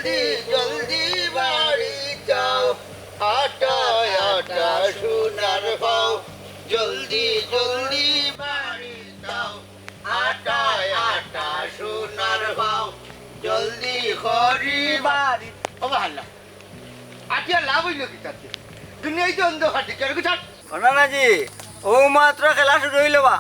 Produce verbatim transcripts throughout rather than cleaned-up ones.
জলদি বাড়ি যাও, আটা আটা সোনার পাও, জলদি জলদি বাড়ি যাও, আটা আটা সোনার পাও, জলদি করি বাড়ি। ও বাহাল্লা, আটিয়া লাভ অইল কিতাতে? দুনিয়ায় তো অন্ধকার দিকে আর কিছু। ও নানাজি, ও মাত্র খেলা শুরু অইল বা,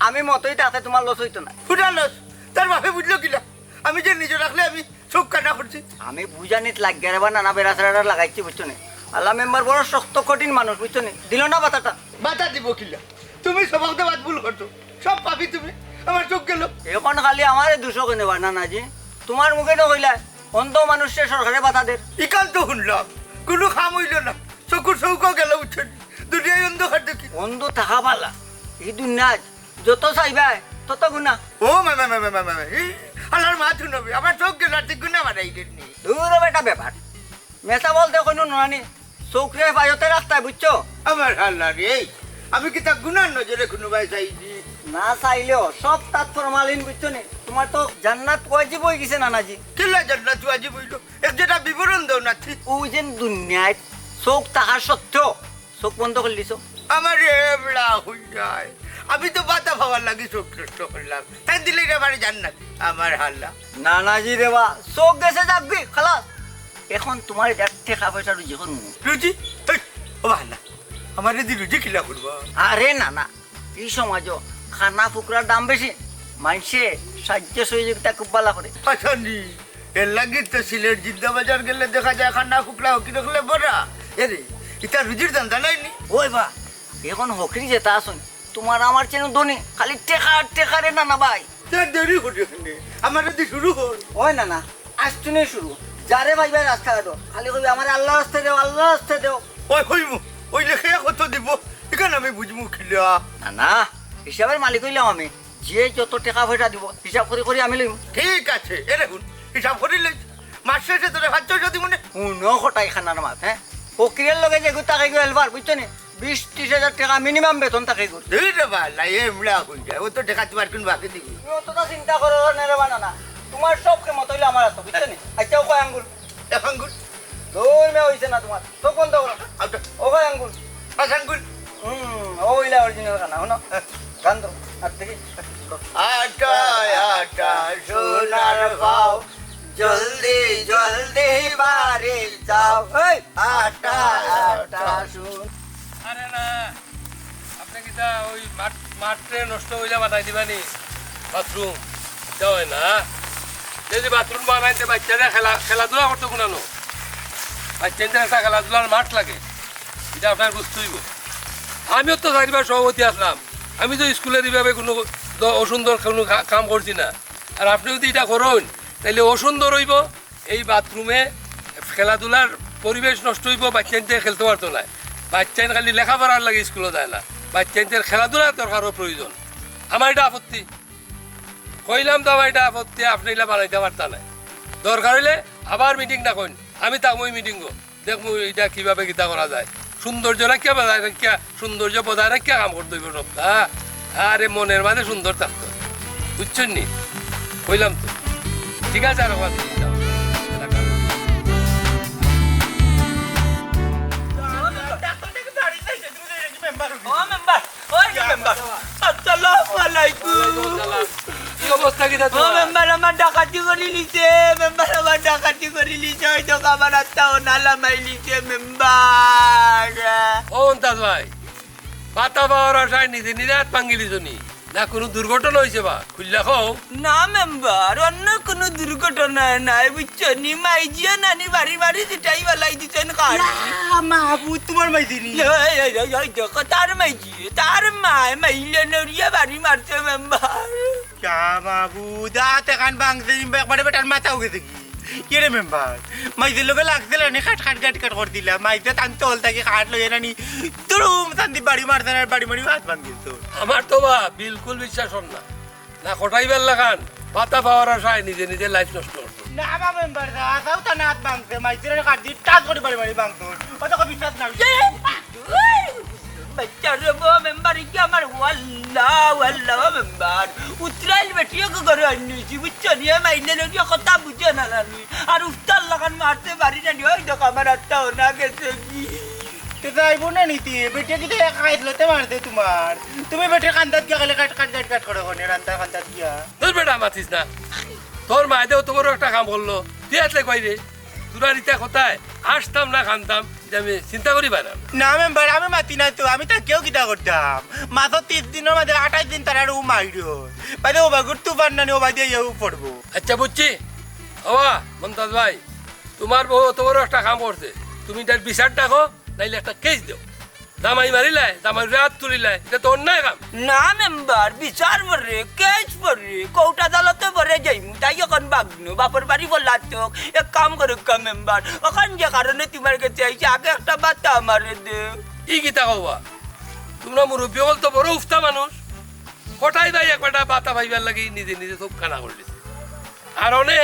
আমি মতই তাতে তুমার লস অইতো না। পুরা লস? তার বাপে বুঝলো কিলা? আমি যে নিজে রাখলে আমি চোখ কানা করছি। আমি বুঝানিত লাগিয়া রে বা নানা বেড়াছেড়া লাগাইছি, বুঝছো নি? আল্লাহ মেম্বার বড় শক্ত কঠিন মানুষ, বুঝছো নি? দিল না বাতাটা। বাতা দিব কিলা? তুমি সব বাদ ভুল করছো, সব পাপি তুমি। আমার চোখ গেল। এখন খালি আমারে দুষো কেনে বা নানাজি? তুমার মুখে তো কইলা অন্ধ মানুষরে সরকারে বাতা দের। ইখান তো শুনলাম, কুনু কাম অইল না, চকুর চৌকাও গেল, বুঝছো নি? দুনিয়ায় অন্ধকার দেখি। অন্ধ থাকা বালা, ই দুনিয়াত যত চাইবায় তত গুনা। ও মা, মা, মা, মা, মা, মা, মা, এই হালার মা তুই নবী, আমার চোখ গেল আর তুই গুনা মারাই গেলি। দূর বেটা ব্যাপার, মেসা বলতে কোনো নানি, চোখরে বায়তে রাখতায়, বুঝছো? আমার হালা রে, আমি কিতা গুনার নজরে কুনু বায় চাইছি? না চাইলেও সব তাত ফরমালিন, বুঝছো নি? তুমার তো জান্নাত ওয়াজিব অই গেছে নানাজি। কিলা জান্নাত ওয়াজিব অইল? এক যেটা বিবরণ দাও না ঠিক। ওই যে দুনিয়াত চোখ থাকা সত্ত্বেও চোখ বন্ধ করি দিছো। আমার এবলা হই যায়, আমি তো বাতা পাওয়ার লাগি চোখ নষ্ট করলাম, তাই দিলে এটা আমার জান্নাত। আমার হালা। নানাজি রে বা, চোখ গেছে যাকবি, খালাস। এখন তুমার এটা টেকা পয়সা রুজি করমু। রুজি? হেই, ও হালা, আমার যদি রুজি কিলা করবা? আরে না না, ই সমাজো কানা ফুকরার দাম বেশি, মাইনষে সাহায্য সহযোগিতা খুব বালা করে। আচ্ছা নি, এর লাগি তো সিলেট জিন্দাবাজার গেলে দেখা যায় কানা ফুকরা হকি দেখলে বড়া। এরে, ইটা রুজির ধান্দা নায় নি? ওই বা, এখন হকরি যেতা আছইন, তুমার আমার চেনো ধনী, খালি টেকা আর টেকা রে নানা ভাই। তে দেরি করি কেনে, আমার যদি শুরু কর। ওই নানা, আজ তুনে শুরু। যারে ভাই ভাই রাস্তা কাটো, খালি কইবে আমার আল্লাহ রাস্তা দেও, আল্লাহ রাস্তা দেও। ওই কইমু, ওই লেখে কত দিব, ইখান আমি বুঝমু কিলা। না না, হিসাবের মালিক অইলাম আমি। যে যত টেকা পয়সা দিব, হিসাব করি করি আমি লইমু। ঠিক আছে, এরে হুন, হিসাব করি লই। মাস শেষে তোরে পাঁচ ছয়শো দিব নে। হুনো কটাই খানার মাত, হ্যাঁ? ফকিরের লগে যে গুতা খাই গেল বার, বুঝছো নি? বিশ ত্রিশ হাজার টেকা মিনিমাম বেতন থাকে গো। ধুর রে বা, লাই এমলা কই যায়, ও তো টেকা তোমার কোন বাকি দিবি। তুমি অতটা চিন্তা করো না রে বা নানা, তোমার সব ক্ষমতা হইলো আমার আছে, বুঝছো নি? আচ্ছা, ও কয় আঙ্গুল? এক আঙ্গুল। দৌড় মে হইছে না তোমার, চোখ বন্ধ করো। আচ্ছা। ও কয় আঙ্গুল? পাঁচ আঙ্গুল। হুম, ও হইলা অরিজিনাল খানা, হুনো? গান ধরো, আর দেখি। আটা, আটা, সোনার পাও, জলদি, জলদি বাড়ি যাও। এই, আটা, আটা, সোন। আরে না, আপনে কিতা ওই মাঠ, মাঠরে নষ্ট করিয়া বানাই দিবা নি? বাথরুম? ইটা অয় না। যদি বাথরুম বানাইতে বাচ্চারা খেলা, খেলাধুলা করতো কুনানো? বাচ্চাদের একটা খেলাধুলার মাঠ লাগে, ইটা আপনার বুঝতে হইব। আমিও তো চারিবার সভাপতি আসলাম, আমি তো স্কুলের এইভাবে কোনো দ-, অসুন্দর কোনো কা-, কাম করছি না। আর আপনে যদি ইটা করইন, তাইলে অসুন্দর অইব, এই বাথরুমে খেলাধুলার পরিবেশ নষ্ট অইব, বাচ্চাইন্তে খেলতে পারতো না, বাচ্চাইন খালি লেখাপড়ার লাগি স্কুলো যায় না, বাচ্চাইন্তের খেলাধুলার দরকারও প্রয়োজন। আমার ইটা আপত্তি, কইলাম তো আমার ইটা আপত্তি, আপনে ইলা বানাইতা পারতা নায়। দরকার অইলে আবার মিটিং ডাকইন, আমি থাকমু ওই মিটিংও। দেখমু ইটা কিভাবে কিতা করা যায়। সৌন্দর্য রাখিয়া বজায় রাখিয়া, সৌন্দর্য বজায় রাখিয়া কাম করতে হইব সবটা। আরে মনের মাঝে সুন্দর থাকতো, বুঝছইন নি? কইলাম তো। ঠিক আছে, আর ওখান থেকে যাও। ও মেম্বার, ওই যে মেম্বার। আসসালামু আলাইকুম। কি অবস্থা কিতা ও তোমার? মেম্বার, আমার ডাকাতি করি লিছে, মেম্বার, আমার ডাকাতি করি লিছে, ওই তো আমার আত্মা ও নালা মাই লিছে মেম্বার। ও মন্তাজ ভাই, বাতা পাওয়ার আশায় নিজে নিজে আত ভাঙ্গি লিছো নি? না কোনো দুর্ঘটনা হইছে বা? খুললা কও। না মেম্বার, অন্য কোনো দুর্ঘটনা নাই, বুঝছো নি? মাইজিয়ে নানি বাড়ি বাড়ি জিটাই বালাই দিছেন কার। না, মাহবুব, তোমার মাইজি নি? এই, এই, এই, এই, দেখো, তার মাইজি, তার মায় মাইলে নড়িয়ে বাড়ি মারছে মেম্বার। ইয়া মাবুদ, আত এখান ভাঙছে, ইম একবারে বেটার মাথাও গেছে কি? কে রে মেম্বার? মাইজের লগে লাগছিল নি, খাট খাট খাট খাট করে দিলা। মাইজে তান তল থাকি খাট লইয়া নানি, তুরুম তান দি বাড়ি মারছে না, বাড়ি মারি আত ভাঙিল তো। আমার তো বা বিলকুল বিশ্বাস হর না। না কটাইবার লাখান, বাতা পাওয়ার আশায় নিজে নিজে লাইফ নষ্ট করতো। না বা মেম্বার, আসাও তা না আত ভাঙছে, মাইজের খাট দি টাচ করে বাড়ি মারি ভাঙতো। ও তো বিশ্বাস না। আচ্ছা রে বো মেম্বার, ইটা আমার ওয়াল্লা, ওয়াল্লা ও মেম্বার। উতরাইল বেটিয়ে গো ঘরে আনিছি, বুঝছো নি? এ মাইনে লইয়া কথা বুঝে না জানি। আর উস্তার লাগান মারতে পারি না নি, ওই দেখো আমার আত্মা ওনা গেছে কি। তো যাইবো না নীতি, বেটিয়ে কিতা এক আইস লতে মারছে তোমার। তুমি বেটির কান্দাত গিয়া খালি কাট, কাট, কাট, কাট করো, হনে রান্দার কান্দাত গিয়া। তোর বেটা মাতিস না। তোর মায়ে দেও তোমারও একটা কাম করলো। তুই আসলে কই রে? তোরা রিতা কোথায়? আসতাম না খান্তাম, এটা আমি চিন্তা করি পারাম। না মেম্বার, আমি মাতি না তো, আমি থাকিয়াও কিতা করতাম? মাসর তিরিশ দিনর মাঝে আঠাইশ দিন তারার ও মাইর। বাইরে ও বাগুর তুফান নানি ও বাদে ইয়েও পড়বো। আচ্ছা বুঝছি। ওবা, মন্তাজ ভাই, তোমার বউ অত বড় একটা কাম করছে, তুমি এটার বিচার ডাকো, নাইলে একটা কেস দেও। জামাই মারিলায়, জামাইর উপরে আত তুলিলায়, এটা তো অন্যায় কাম। না মেম্বার, বিচার পড়ে, কেস পড়ে, কোর্ট আদালতে পড়ে যাইমু, তাই অখন বাগনো, বাপর বাড়ি বলাতক, এক কাম করুক্কা মেম্বার, অখন যে কারণে তোমার গেছে আইছি, আগে একটা বাতা আমারে দেও। ই কিতা কওবা? তোমরা মুরব্বি অকল তো বড় উফতা মানুষ, কটাই ভাই এক বেটা বাতা পাইবার লাগি নিজে নিজে চোখ কানা করলিছে। আর অনে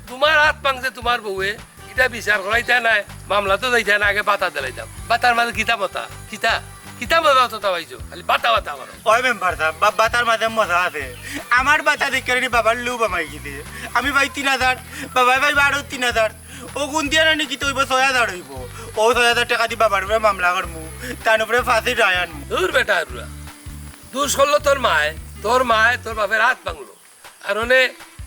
তোমার আত ভাঙছে তোমার বউয়ে, ইটা বিচার করাইতা নায়, মামলাত যাইতা নায়, আগে বাতা দিলাইতাম। বাতার মাঝে কিতা মজা? কিতা? কিতা মজা অততা পাইছো? খালি বাতা বাতা করো। ওই মেম্বার সাব, বা-, বাতার মাঝে মজা আছে। আমার বাতা দেখিয়া নি বাবার লুভ আমাই গেছে। আমি পাই তিন হাজার, বাবায় পাইবা আরো তিন হাজার। অগুন দিয়া নানি কিতা অইবো, ছয় হাজার অইবো। অউ ছয় হাজার টেকা দি বাবার উপরে মামলা করমু, তান উপরে ফাঁসির রায় আনমু। দূর বেটা আরুয়া, দুষ করলো তোর মায়, তোর মায় তোর বাপের আত ভাঙলো। আর অনে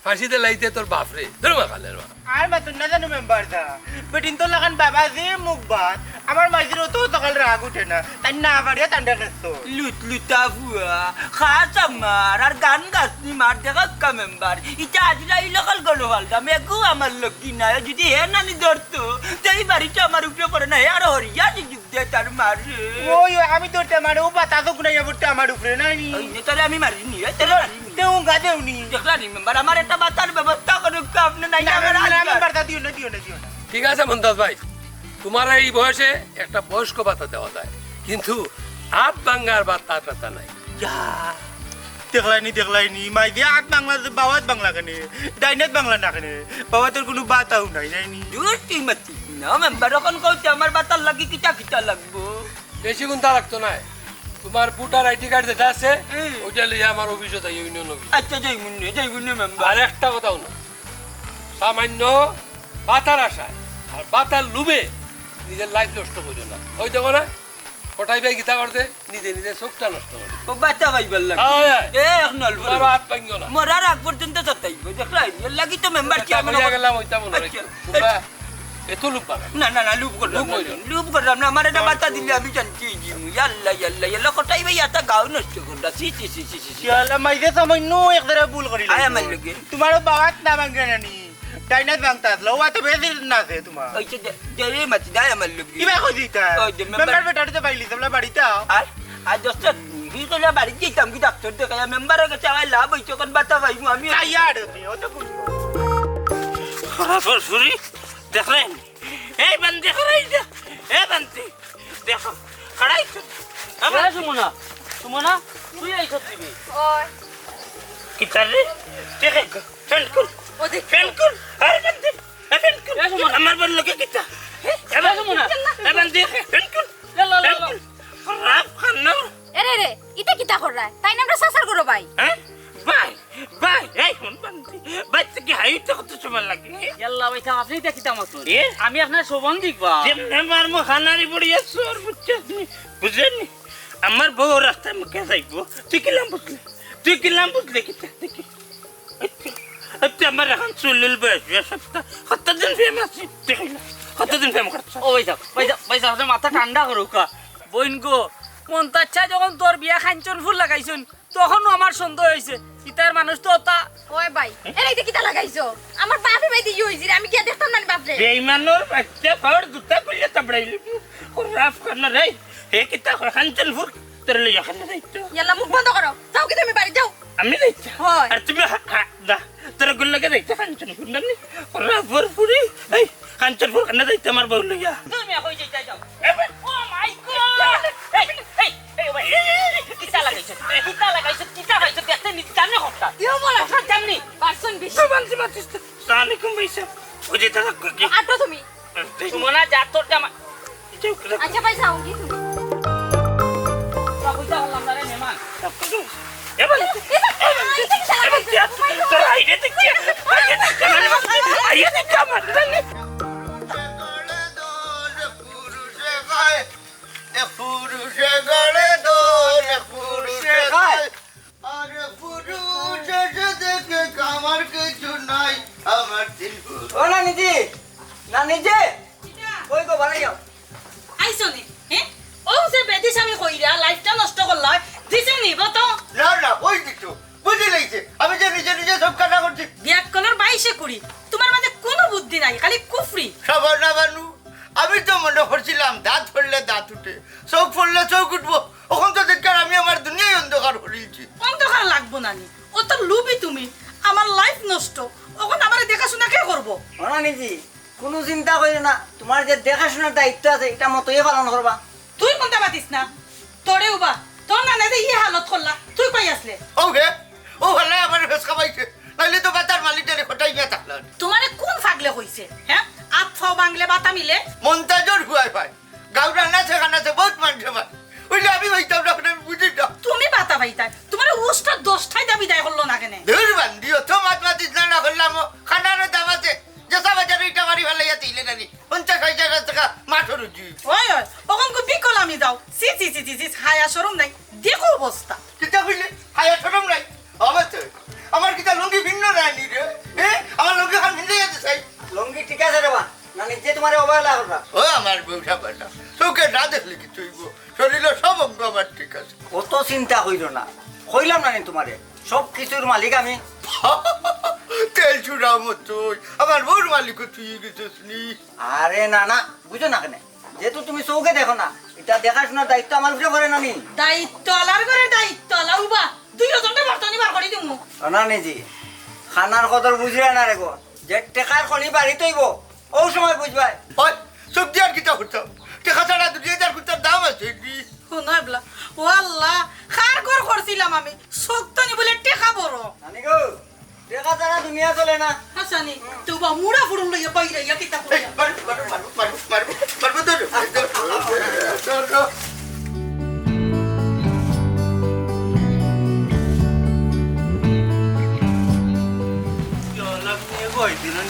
ফাঁসি দিলাইতে তোর বাপরে। ধরো মা খালের মা। আর মাতুন না জানো মেম্বার সাব। বেটিন্তর লাখান বাবা যে মুখ বাদ, আমার মাইজির অত সকাল রাগ উঠে না। তাই না পারিয়া তান্ডা গেছো। লুত লুতা ফুয়া, খাস আমার, আর গান গাসনি মার দেখাক্কা মেম্বার। ইটা আজরাইল অকল গলো ফালতাম, এগু আমার লক্ষ্মী নাই। যদি হে নানি ধরতো, তেই বাড়িটা আমার উপরে পড়ে না, হে আরো হরিয়া দি যুগ দে তার মারে। ওই, ওই, আমি ধরতে মারে, ও বাতা তো গুনাইয়া পড়তে আমার উপরে, নানি? ওই নে, তোরে আমি মারিনি, এ, তোরে মারিনি। দেউঙ্গা দেউনি। দেখলা নি মেম্বার, আমার একটা বাতার ব্যবস্থা করুক্কা আপনে, নাই না, আমার না, না, আজকে। মেম্বার সাব, দিও না, দিও না, দিও না। ঠিক আছে মন্তাজ ভাই, তোমার এই বয়সে একটা বয়স্ক বাতা দেওয়া যায়, কিন্তু আত ভাঙ্গার বাতা টাতা নাই। যা, দেখলাইনি, দেখলাইনি, মাইজিয়ে আত ভাংলা, বাবাত ভাংলা কেনে? ডাইনাত ভাংলা না কেনে? বাবাতর কুনু বাতাও নাই, নাইনি? দূর তুই মাতি। না মেম্বার, অখন কওতে আমার বাতার লাগি কিতা কিতা লাগবো? বেশি গুনতা লাগতো নায়। তোমার ভোটার আইডি কার্ড যেটা আছে, হুম। ওইটা লইয়া আমার অফিসো যাইও, ইউনিয়ন অফিস। আচ্ছা, যাইমুনে, যাইমুনে মেম্বার। আর একটা কথা হুনো, সামান্য বাতার আশায় আর বাতার লোভে নিজের লাইফ নষ্ট করিও না। ওই দেখো না, কটাই ভাই কিতা করছে, নিজে নিজে চোখটা নষ্ট করে। ও বাতা পাইবার লাগি। আয়, আয়। এ, এক নল তোমার পড়ো। আত ভাঙিও না। মরার আগ পর্যন্ত সতাইবো, দেখলাই? এর লাগি তো মেম্বার এটা চেয়ারম্যান কইয়া অকল। গেলাম, ওইটা মনে আচ্ছা। রাখিও। তোমরা এত লোভ পাবে। না, না, না, লোভ করলাম লোভ না। করিও না। লোভ করলাম না, আমার এটা লোভ বাতা করিও দিলে না। আমি জানছি এই জিনিস। ইয়াল্লা, ইয়াল্লা, ইয়াল্লা, কটাই ভাই এত গাও নষ্ট করলা। ছি, ছি, ছি, ছি, ছি, ছি। ইয়াল্লা, মাইজিয়ে সামান্য এক জাগা ভুল করিলাইছো। আয় আমার লগে। তোমার বাবাত না ভাঙে নানি। ডাইনাত ভাংতা আসলো, ও তো বেশি না আছে তোমার। ওই যে দে-, দে রে মাতি, দায় আমার লগে। কিবা কই দিতা? ওই যে মেম্বার। মেম্বার বেটারে তো পাইলি, তোমরা বাড়িতে আও। আর, আর দশটা কি করলে বাড়িত যাইতাম কি ডাক্তার দেখাইয়া? মেম্বারের গেছে আমার লাভ অইছে, অখন বাতা পাইমু আমি। তাই আর হতে, ও তো বুঝবো। খরাফর ফুরি, দেখলেন? এই বান্দি, খরাই যা। এই বান্দি, দেখো, খরাই তো। আমার এ সুমনা, সুমনা, তুই এই সব দিবি? ওই। কিতা রে? দেখে, ফেন কর। ও দেখ। ফেন কর। আরে বান্দি। এ, ফেন কর। এ, সুমনা। আমার বল লোকে কিতা? হ্যাঁ? এ, এ, সুমনা। এ, বান্দি, ফেন কর। লা, লা, লা, ফেন লা। কর। খরাফ খানা। এরে রে, ইতা কিতা কররায়? তাইন আমরার চাচার ঘরো ভাই। হ্যাঁ? ভাই, ভাই, এই হুন বান্দি। ভাই, তুই কি হাইতে কত সময় লাগে? ইয়াল্লা ভাই, তা আপনি ইতা কিতা মাতইন? এ? আমি আপনার সৌভাগ্যিক বা। যেমনে মারমু খানারি বড়ি আছো আর বুঝছস নি? বুঝলেন নি? আমার বউ রাস্তার মুখে যাইবো। তুই কিলান বুঝলে? তুই কিলান বুঝলে কিতা? দেখি। আচ্ছা, আচ্ছা, আমার এখন চুলুল বয়স, বিয়া সপ্তাহ, কতদিন প্রেম আছি? দেখি না, কতদিন প্রেম করছ? ও ভাই সাহেব, ভাই সাহেব, ভাই সাহেব, আপনি মাথা ঠান্ডা করুক্কা। বইন গো, মন্তাজ চাচা যখন তোর বিয়া কাঞ্চনপুর লাগাইছইন, তখনও আমার সন্দেহ অইছে। ইতার মানুষ তো অতা। ওই ভাই, এরে ইতা কিতা লাগাইছো? আমার বাপে ভাই দিয়ে অইছে রে, আমি গিয়া দেখতাম না নি বাপরে। বেইমানর বাচ্চা, পাওয়ার জুতা খুলিয়া তাবড়াইলি। খরাফ খানা রে, হে কিতা কয়, কাঞ্চনপুর, তোর লইয়া খানা যাইতো। ইয়াল্লা, মুখ বন্ধ করো। যাও কি তুমি বাড়ি যাও। আমি যাইতে? হয়। আর তুমি হা-, হা-, না, তোর গুল্লাকে যাইতে কাঞ্চনপুর না নি? ওরা ভরপুরি, এই, কাঞ্চনপুর কেন যাইতে আমার বউ লইয়া? তুমি এখন যাইতে যাও। এ, বে- ও মাই গড! এই, এই, এই, ভাই, এই, এই, এই, কিতা লাগাইছো? কিতা লাগাইছো? কিতা লাগাইছো? দেখতে নি, জানে কথা। ইয়ো, বলো। আপনার জাননি? পার্সন বেশি। তো মানছি, মানছিস তো। সালাম আলাইকুম ভাই সাহেব। ওই যে দাদা, কি? আটো তুমি। সুমনা, যা তোর জামা। আচ্ছা ভাই, যাও কি তুমি? বুঝতে পারলাম না রে মেহমান। এবার, এবার, এবার, তোর আইডিয়া দেখছি, আইডিয়া দেখছি আমার, আইডিয়া দেখছি আমার। পুরুষে খায়, এক পুরুষে গড়ে দোর, এক পুরুষে খায়। আরে পুরুষ এসে দেখে আমার কিছু নাই, আমার তিন পুরুষ। ও নানিজি, নানিজি, কিতা? কই গো, বাড়ি যাও। আইছো নি? হ্যাঁ? ও যে বেদিস আমি কইরা লাইফটা নষ্ট করলা, দিছে নি গো তো? না, না, ওই দিত। বুঝি লাইছে। আমি যে নিজে নিজে সব কাটা করছি। বিয়াক্কলর বাইশে কুড়ি। তোমার মাঝে কোনো বুদ্ধি নাই, খালি কুফরি। সাবান না বানু। আমি তো মনে করছিলাম দাঁত পড়লে দাঁত উঠে, চোখ পড়লে চোখ উঠবো। অখন তো দেখলাম আমি আমার দুনিয়াই অন্ধকার করিলছি। অন্ধকার লাগবো না নি, অত লোভী তুমি। আমার লাইফ নষ্ট, অখন আমারে দেখাশোনা কে করবো? ও নানিজি, কোনো চিন্তা করিও না, তোমার যে দেখাশোনার দায়িত্ব আছে, এটা মতোই পালন করবা। তুই কোনটা মাতিস না? তোরে উবা, তোর নানা যে ইয়ে হালত করলা, তুই কই আসলে? ও হে, ও হালায় আমার ফেস খাবাইছে, নাইলে তো বাতার মালিক জানে খটাই গিয়া থাকলাম। তোমারে কোন ফাগলে কইছে? হ্যাঁ, আত ফাও বাংলে বাতা মিলে। মন্তাজর হুয়াই ভাই, গাউরা না সেখানে আছে বহুত মানুষে ভাই, ওইলে আমি হইতাম না, আমি বুঝি না। তুমি বাতা পাইতাই, তোমার উষ্টা দশটাই দাবি দায় করলো না কেনে? ধুর বান্দি, অত মাত মাতিস না, না করলাম, খানারও দাম আছে, যেসা বাজারে ইটা মারি ফেলাইয়া দিলে নানি। পঞ্চাশ হাজার টাকা মাঠর উজি। ওই, ওই, অখন কো বিকল আমি যাও। ছি, ছি, ছি, ছি, ছি, হায়া শরম নাই। দেখো অবস্থা। কিতা কইলে? হায়া শরম নাই? অবশ্যই। আমার কিতা লুঙ্গি ভিন্ন নাই নি রে? এ? আমার লুঙ্গি খান ভিন্ন যেতে চাই। লুঙ্গি ঠিক আছে রে বা। না, নিজে তোমারে অবহেলা করবা। ও আমার বউটা বেটা। চোখে না দেখলে কিছু হইব। শরীরে সব অঙ্গ আমার ঠিক আছে। অত চিন্তা কইরো না। কইলাম না নি তোমারে? সব কিছুর মালিক আমি। তেল চুরা মতই। আমার বউর মালিকও তুই গেছিস নি? আরে না, না, বুঝো না কেনে? যেহেতু তুমি চোখে দেখো না, এটা দেখাশোনার দায়িত্ব আমার উপরে পড়ে না নি? দায়িত্ব আলার ঘরে দায়িত্ব আলা উবা। দুই রজনটা বর্তমানে বার করি দিমু। ও না নিজে, খানার কদর বুঝিরা না রে গো। যে টেকার খনি বাড়ি তৈব, ও সময় বুঝবায়। ওই, চোখ দিয়ে আর কিতা করতাম? টেকা ছাড়া দুনিয়াতে আর কিতার দাম আছে নি? হুনো এবলা, ও আল্লাহ, কার ঘর করছিলাম আমি? চোখ তো নি বলে টেকা বড়। নানি গো, টেকা ছাড়া দুনিয়া চলে না। হাসানি, তো বা মুড়া ফুড়ুন লইয়া বাইরে ইয়া কিতা এই, কইরা? মারো, মারো, মারো, মারো, মারো, মারো, ধরো, ধরো, ধরো, ধরো। ইয়া, লাভ নিয়ে কই দিলেন?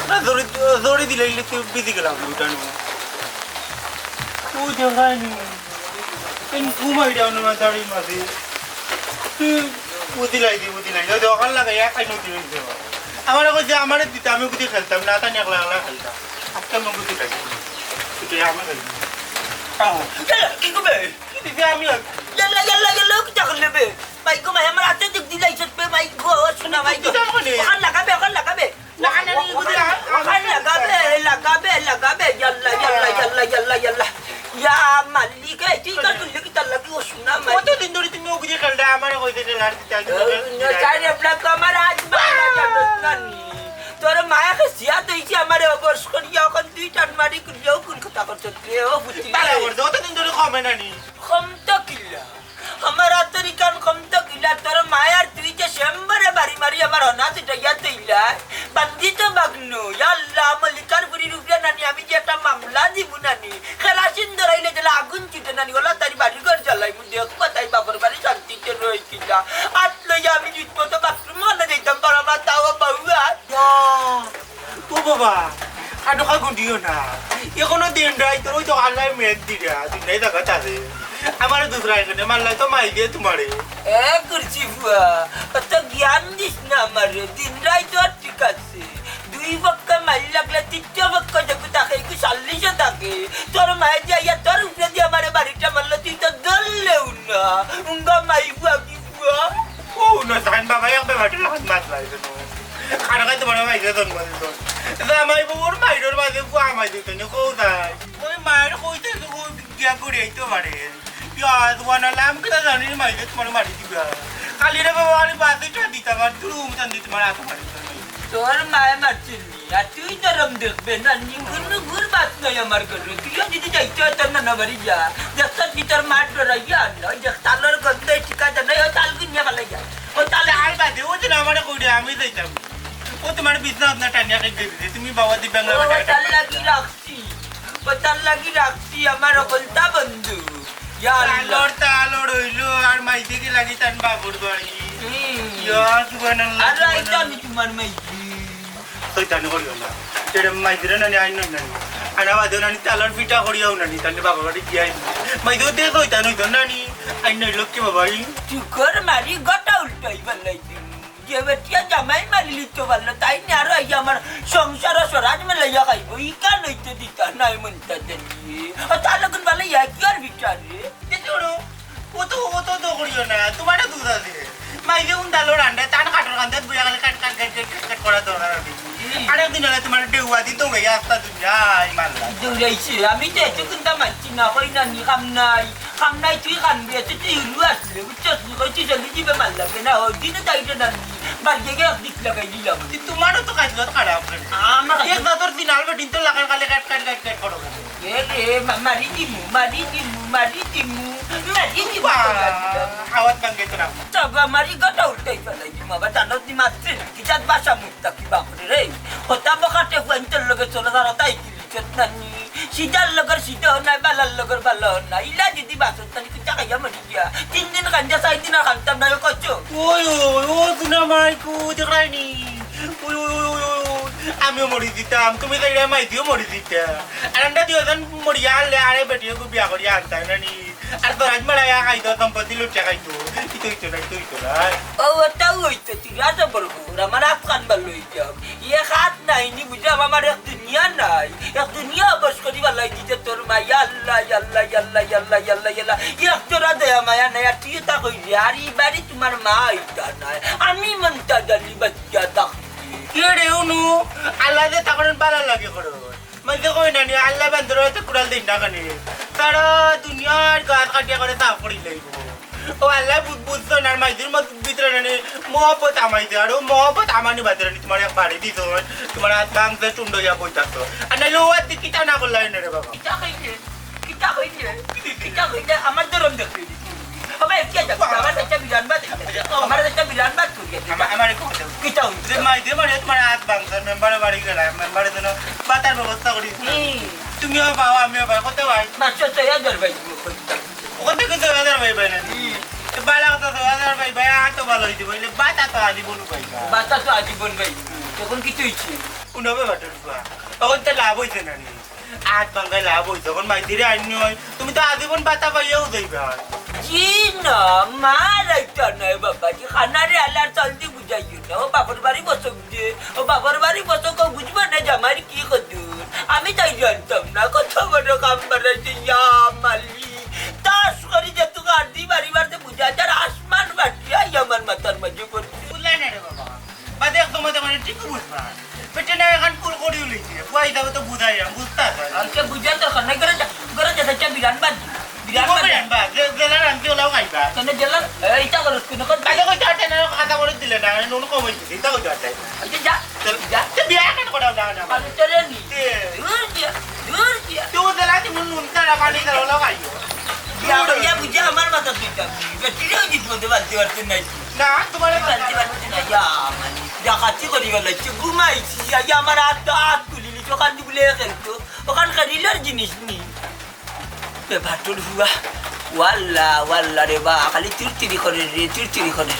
না, দড়ি, দড়ি দিলে ইলে তুই বিধি গেলাম, উঠানি। ওই যে লাইনি। এই ঘুমাই যাও না, দাঁড়িয়ে মাঝে। তুই উদিলাই দি, উদিলাই দি। ওই দোকান লাগাই, একাই নদী হয়ে যাবো। আমারে কইছে, আমারে দিতে, আমি গুটি খেলতাম না, তাই একলা একলা খেলতাম। আজকে আমি গুটি খাইছি। গুটি আমি খাইছি। আহ। কি করবে? কি দিছে আমি আর? ইয়াল্লা, ইয়াল্লা, ইয়াল্লা, কিতা করলে বে? মাই গো, মাই, আমার হাতে দুখ দিলাইছত বে, মাই গো, ও শোনা, মাই গো। কিতা মানে? ওখান লাগাবে, ওখান লাগাবে। না, না, না, ওখান লাগাবে, লাগাবে, লাগাবে, ইয়াল্লা, ইয়াল্লা, ইয়াল্লা, ইয়াল্লা, ইয়াল্লা। ইয়া মালিক, এই তুই কার করলে কিতা লাগি, ও শোনা, মাই। কতদিন ধরে তুমি ওগুলি খেলতে, আমারে কইতে খেলার দিতে আগে ও, বলে, না, জানি আপনার তো আমার আজ বাংলা জানো না নি। তোর মায়া কে সিয়া তো এই যে আমারে অবশ করিয়া, ওখান দুই টান মারি করিয়া, ও কোন কথা করছো রে, ও বুঝি। বালা করছে, অতদিন ধরে কমে না নি। কম তো কিলা? আমার আতর ইখান কম তো কিলা, তোর মায়ার তুই যে সেম্বরে বাড়ি মারি আমার হনা ছিটাইয়া তৈলায়। বান্দি তো বাগনো, ইয়া আল্লাহ, মল্লিকার বুড়ির উপরে নানি আমি যে একটা মামলা দিমু নানি। কেরাসিন ধরাইলে যেলা আগুন ছুটে নানি, ওলা তার বাড়ি ঘর জ্বালাইমু, দেখ কোথায় বাপর বাড়ি শান্তিতে রই কিনা। আত লইয়া আমি জুত মতো বাথরুম হলে যাইতাম পারা না, তাও বাউয়া। ও বাবা, খাটো খা গুটিও না। এখনো দিন রাইত, ওই তো আল্লাহ মেঘ দিরা, দিন রাইত দেখা তাদের। আমারে দুসরা এখানে মারলাই তো মাই দিয়ে তোমারে। এ করছি ফুয়া, অত জ্ঞান দিস না আমারে। দিন রাইত আর ঠিক আছে। দুই পক্ষে মাইর লাগলে তৃতীয় পক্ষ দেখু থাকে, একটু সাল্লিশে থাকে। তোর মায়ে যে আইয়া তোর উপরে দিয়ে আমারে বাড়িটা মারলো, তুই তো ধরলেও না। উঙ্গা মাই ফুয়া কি ফুয়া? ও না, সাইন বাবা, এক ব্যাপারটা লাগাত মাত লাগে। খানা খাইতে পারে, মাইরে জন্ম দিত। জামাই বউর মাইরর মাঝে ফুয়া মাই দিত নি, কও তাই। ওই মাইর কইতে তো কই গিয়া করে আইতে পারে। ইয়া, তোমার না নাম কিতা জানি, মাইরে তোমার মারি দিবা। খালি রে বাবা, আরে বাসে চা দিতাম, আর তুই উমতান দিতে মারা তো মারি দিতাম। তোর মায়ে মারছিল নি, আর তুই নরম দেখবে না, নিগুর নুগুর বাত নাই আমার ঘরে। তুইও যদি যাইতে হয় তোর নানা বাড়ি যা, দেখতে কি তোর মার ডরাইয়া আনলো, ওই দেখ তালর গন্ধে ঠিকা জানাই, ওই তাল গুনিয়া ফালাই যা। ওই তাল তার বাদে ও যে আমারে কইরে আমি যাইতাম। ও তোমার বিছনা আপনার টানিয়া খাই দিবে। তুমি বাবা দিব্যাঙ্গ ও, বাবা তার লাগি রাখছি। কথার লাগি রাখছি আমার অকলতা বন্ধু। ইয়া আল্লাহ। তালর তালর অইলো, আর মাইজিরে লাগি তান বাবুর বাড়ি। হুম। ইয়া সুবহানাল্লাহ, আর আইতো সুবহানাল্লাহ। আমি তোমার মাইজি। শয়তানি করিও না। এরে মাইজিরে নানি আইন নই নানি। আনা বাদে নানি তালর পিঠা করিয়াও নানি, তাইলে বাবা বাড়ি গিয়া আইন। মাইজিও দে শয়তান অইতো নানি। আইন নই লক্ষ্মী বাবা আইন। চুকর মারি গটা উল্টাই বালাই দিন। যে বেটিয়ে জামাই মারি লিতো পারলো, তাইন আরো আইয়া আমার সংসার ও স্বরাজ মেলাইয়া খাইবো। ইখান অইতে দিতা নায় মনটা দেলিয়ে। আর তার লগন বালাই ইয়া কি আর বিচার রে? দে ছোড়ো, ও তো, ও তো, তো করিও না, তোমারও দুধ আছে। মাইজিয়ে উন ডালো রান্ডা, তান কাঠর কান্দাত বইয়া খালি কাট, কাট, কাট, কাট, কাট, কাট করার দরকার আছে। হুম। আরেকদিন অইলে তোমার ডেউয়া দি দৌড়াইয়া আস্তা দুনিয়ায় মারলা। দৌড়াইছে, আমি তো এত চিন্তা মারছি না, কই না নি, কাম নাই, কাম নাই, তুই কানবি, এত তুই উলু আসলে, বুঝছস নি, কই তুই চলি দিবে মারলাম না, ওই দিনে তাই তো না, বাড়িয়ে গিয়ে এক দিক লাগাই দিলাম। তুই তোমারও তো কাজ খারাপ করে। আমার কাজ এক দাঁতর দিন আলবে দিন তো লাগার খালি কাট, কাট, কাট, কাট করো। এ রে, মা-, মারি দিমু, মারি দিমু, মারি দিমু, মারি দিমু। বাহ, আওয়াজ ভাঙ্গে তো না। তবে আমার ই কথা উল্টাই ফেলাই দিমু, আবার জানো তুই মারছিস, কি জাত ভাষা মুখটা কি বাপরে রে? কথা বকাটে ফুয়াইন্তর লগে চলো, তারা তাই দিলি, চোদ নানি। সিধার লগর সিধা নাই, বালার লগর বালা নাই। ইলা যদি বাসন তানি কুচা খাইয়া মরি গিয়া। তিন দিন কান্দা, চার দিন আর কান্দতাম না, কচ্ছ। ওই, ওই, ও দুনা মাই কু, দেখরায়নি? ওই, ওই, ওই, ওই, ওই, ওই, আমিও মরি দিতাম, তুমি যাইরা মাইজিও মরি দিতা। আর আমরা দুইজন মরিয়া আনলে আরে বেটিয়ে কু বিয়া করিয়া আনতায় না নি। আর তোর আজ মারা খাইতো, সম্পত্তি লুটিয়া খাইতো। ইতো ইতো না, ইতো ইতো না। ও, ওটাও হইতো, তুই রাজা বড় বড়, আমার আফগান ভালো হইতাম। এক হাত নাই নি বুঝলাম, আমার এক দুনিয়া নাই। এক দুনিয়া বস করি বালাই দিতে তোর মা, ইয়া আল্লাহ, ইয়া আল্লাহ, ইয়া আল্লাহ, ইয়া আল্লাহ, ইয়া আল্লাহ, ইয়া আল্লাহ। এক তোরা দয়া মায়া নাই, আর তুই তা কইলি, আর ই বাড়ি তোমার মা ইটা নাই। আমি মনটা জানি বাচ্চা থাকতে। এ রে উনু, আল্লাহ যে তখন বালা লাগে করো। মাঝে কই না নি, আল্লাহ বান্দর হতে কুড়াল দিন না কানে। তারা দুনিয়ার গাছ কাটিয়া করে সাফ করি লইব। ও আল্লাহ বু-, বুঝছো না, মাইজির মত ভিতরে নানি মহব্বত আমাইছে, আর ও মহব্বত আমানি বাদে নানি তোমার এক বাড়ি দিত, তোমার হাত ভাঙছে, টুন্ড হইয়া বই থাকতো। আর নাইলে ও আর কিতা না করলা এনে রে বাবা। কিতা কইছে? কিতা কইছে? কিতা কইছে? আমার ধরম দেখতে দিছে। ও ভাই, কে যাবে? আমার একটা বিরান বাদ। আমার একটা বিরান বাদ করি আছে। আমার, আমার একটু কথা। কিতা হইছে? যে মাইজির মানে তোমার হাত ভাঙছে, মেম্বারের বাড়ি গেলাম, মেম্বারের জন্য বাতার ব্যবস্থা করি। হুম। তুমিও পাও, আমিও পাই, কত ভাই? পাঁচশো ছয় হাজার ভাই। ওখান থেকে ছয় হাজার ভাই পাই না নি? তো বালা কথা ছয় হাজার ভাই, ভাই, আর তো ভালো হইতে পারলে, বাতা তো আজীবন ভাই। বাতা তো আজীবন ভাই। তখন কিছু হইছে? উনবে বাটে ঢুকা। তখন তো লাভ হইছে না নি? আট বাঙ্গায় লাভ হইছে, তখন মাইজিরে আইনি হয়। তুমি তো আজীবন বাতা পাইয়াও যাইবা। জি না, মার একটা নয় বাবা, জি খানারে আলার চাল দি বুঝাইও না। ও বাপর বাড়ি বসো বুঝে, ও বাপর বাড়ি বসো কেউ বুঝবো না জামাইর কি কদুর। আমি তাই জানতাম না, কত বড় কাম বাড়াইছে, ইয়া মালিক। তাস করি যে তুই গাড়ি বাড়ি বাড়তে বুঝা যার আসমান বাটিয়া, ইয়া আমার মাথার মাঝে পড়ছে। বুঝলাই না রে বাবা, বাদে একদম মধ্যে মানে ঠিক বুঝবা। পেটে না এখন কুল করিও লইছে, বুয়া হিসাবে তো বুঝাই, আমি বুঝতে পারি। আজকে বুঝার দরকার নাই, করে যা, করে যা, যা, বিরান বাদ, বিরান বাদ। বিরান বাদ, যে, জেলার আনতে ওলাও খাইবা। কেন জেলার, এই, ইটা করো, কোনো কথা। কাজে কইতে পারতে না, কথা বলে দিলে না, নুন কম হইছে, ইটা কইতে পারতে না। আচ্ছা, যা, যা। তো বিয়া কেন করা যায় না? আমি চলে নি। তে। দূর যা, দূর যা। তো জেলা তুমি নুন তারা পানি তারা ওলাও খাইও। ইয়া, ইয়া, বুঝে আমার মাথা তুই যাবি। বেটিরেও জিত মধ্যে বাঁধতে পারতে নাই। না, তোমার বাঁধতে পারতে না। ইয়া, মানে, ডাকাতি করি বেলাইছে, ঘুমাইছি। ইয়া, ইয়া, আমার হাত, হাত তুলি নিছে, ওখান তুলে খেলতো। ওখান খেলিলার জিনিস নি। এ ভাটুর হুয়া। ওয়াল্লা, ওয়াল্লা রে বা, খালি তিরতিরি করে রে, তিরতিরি করে।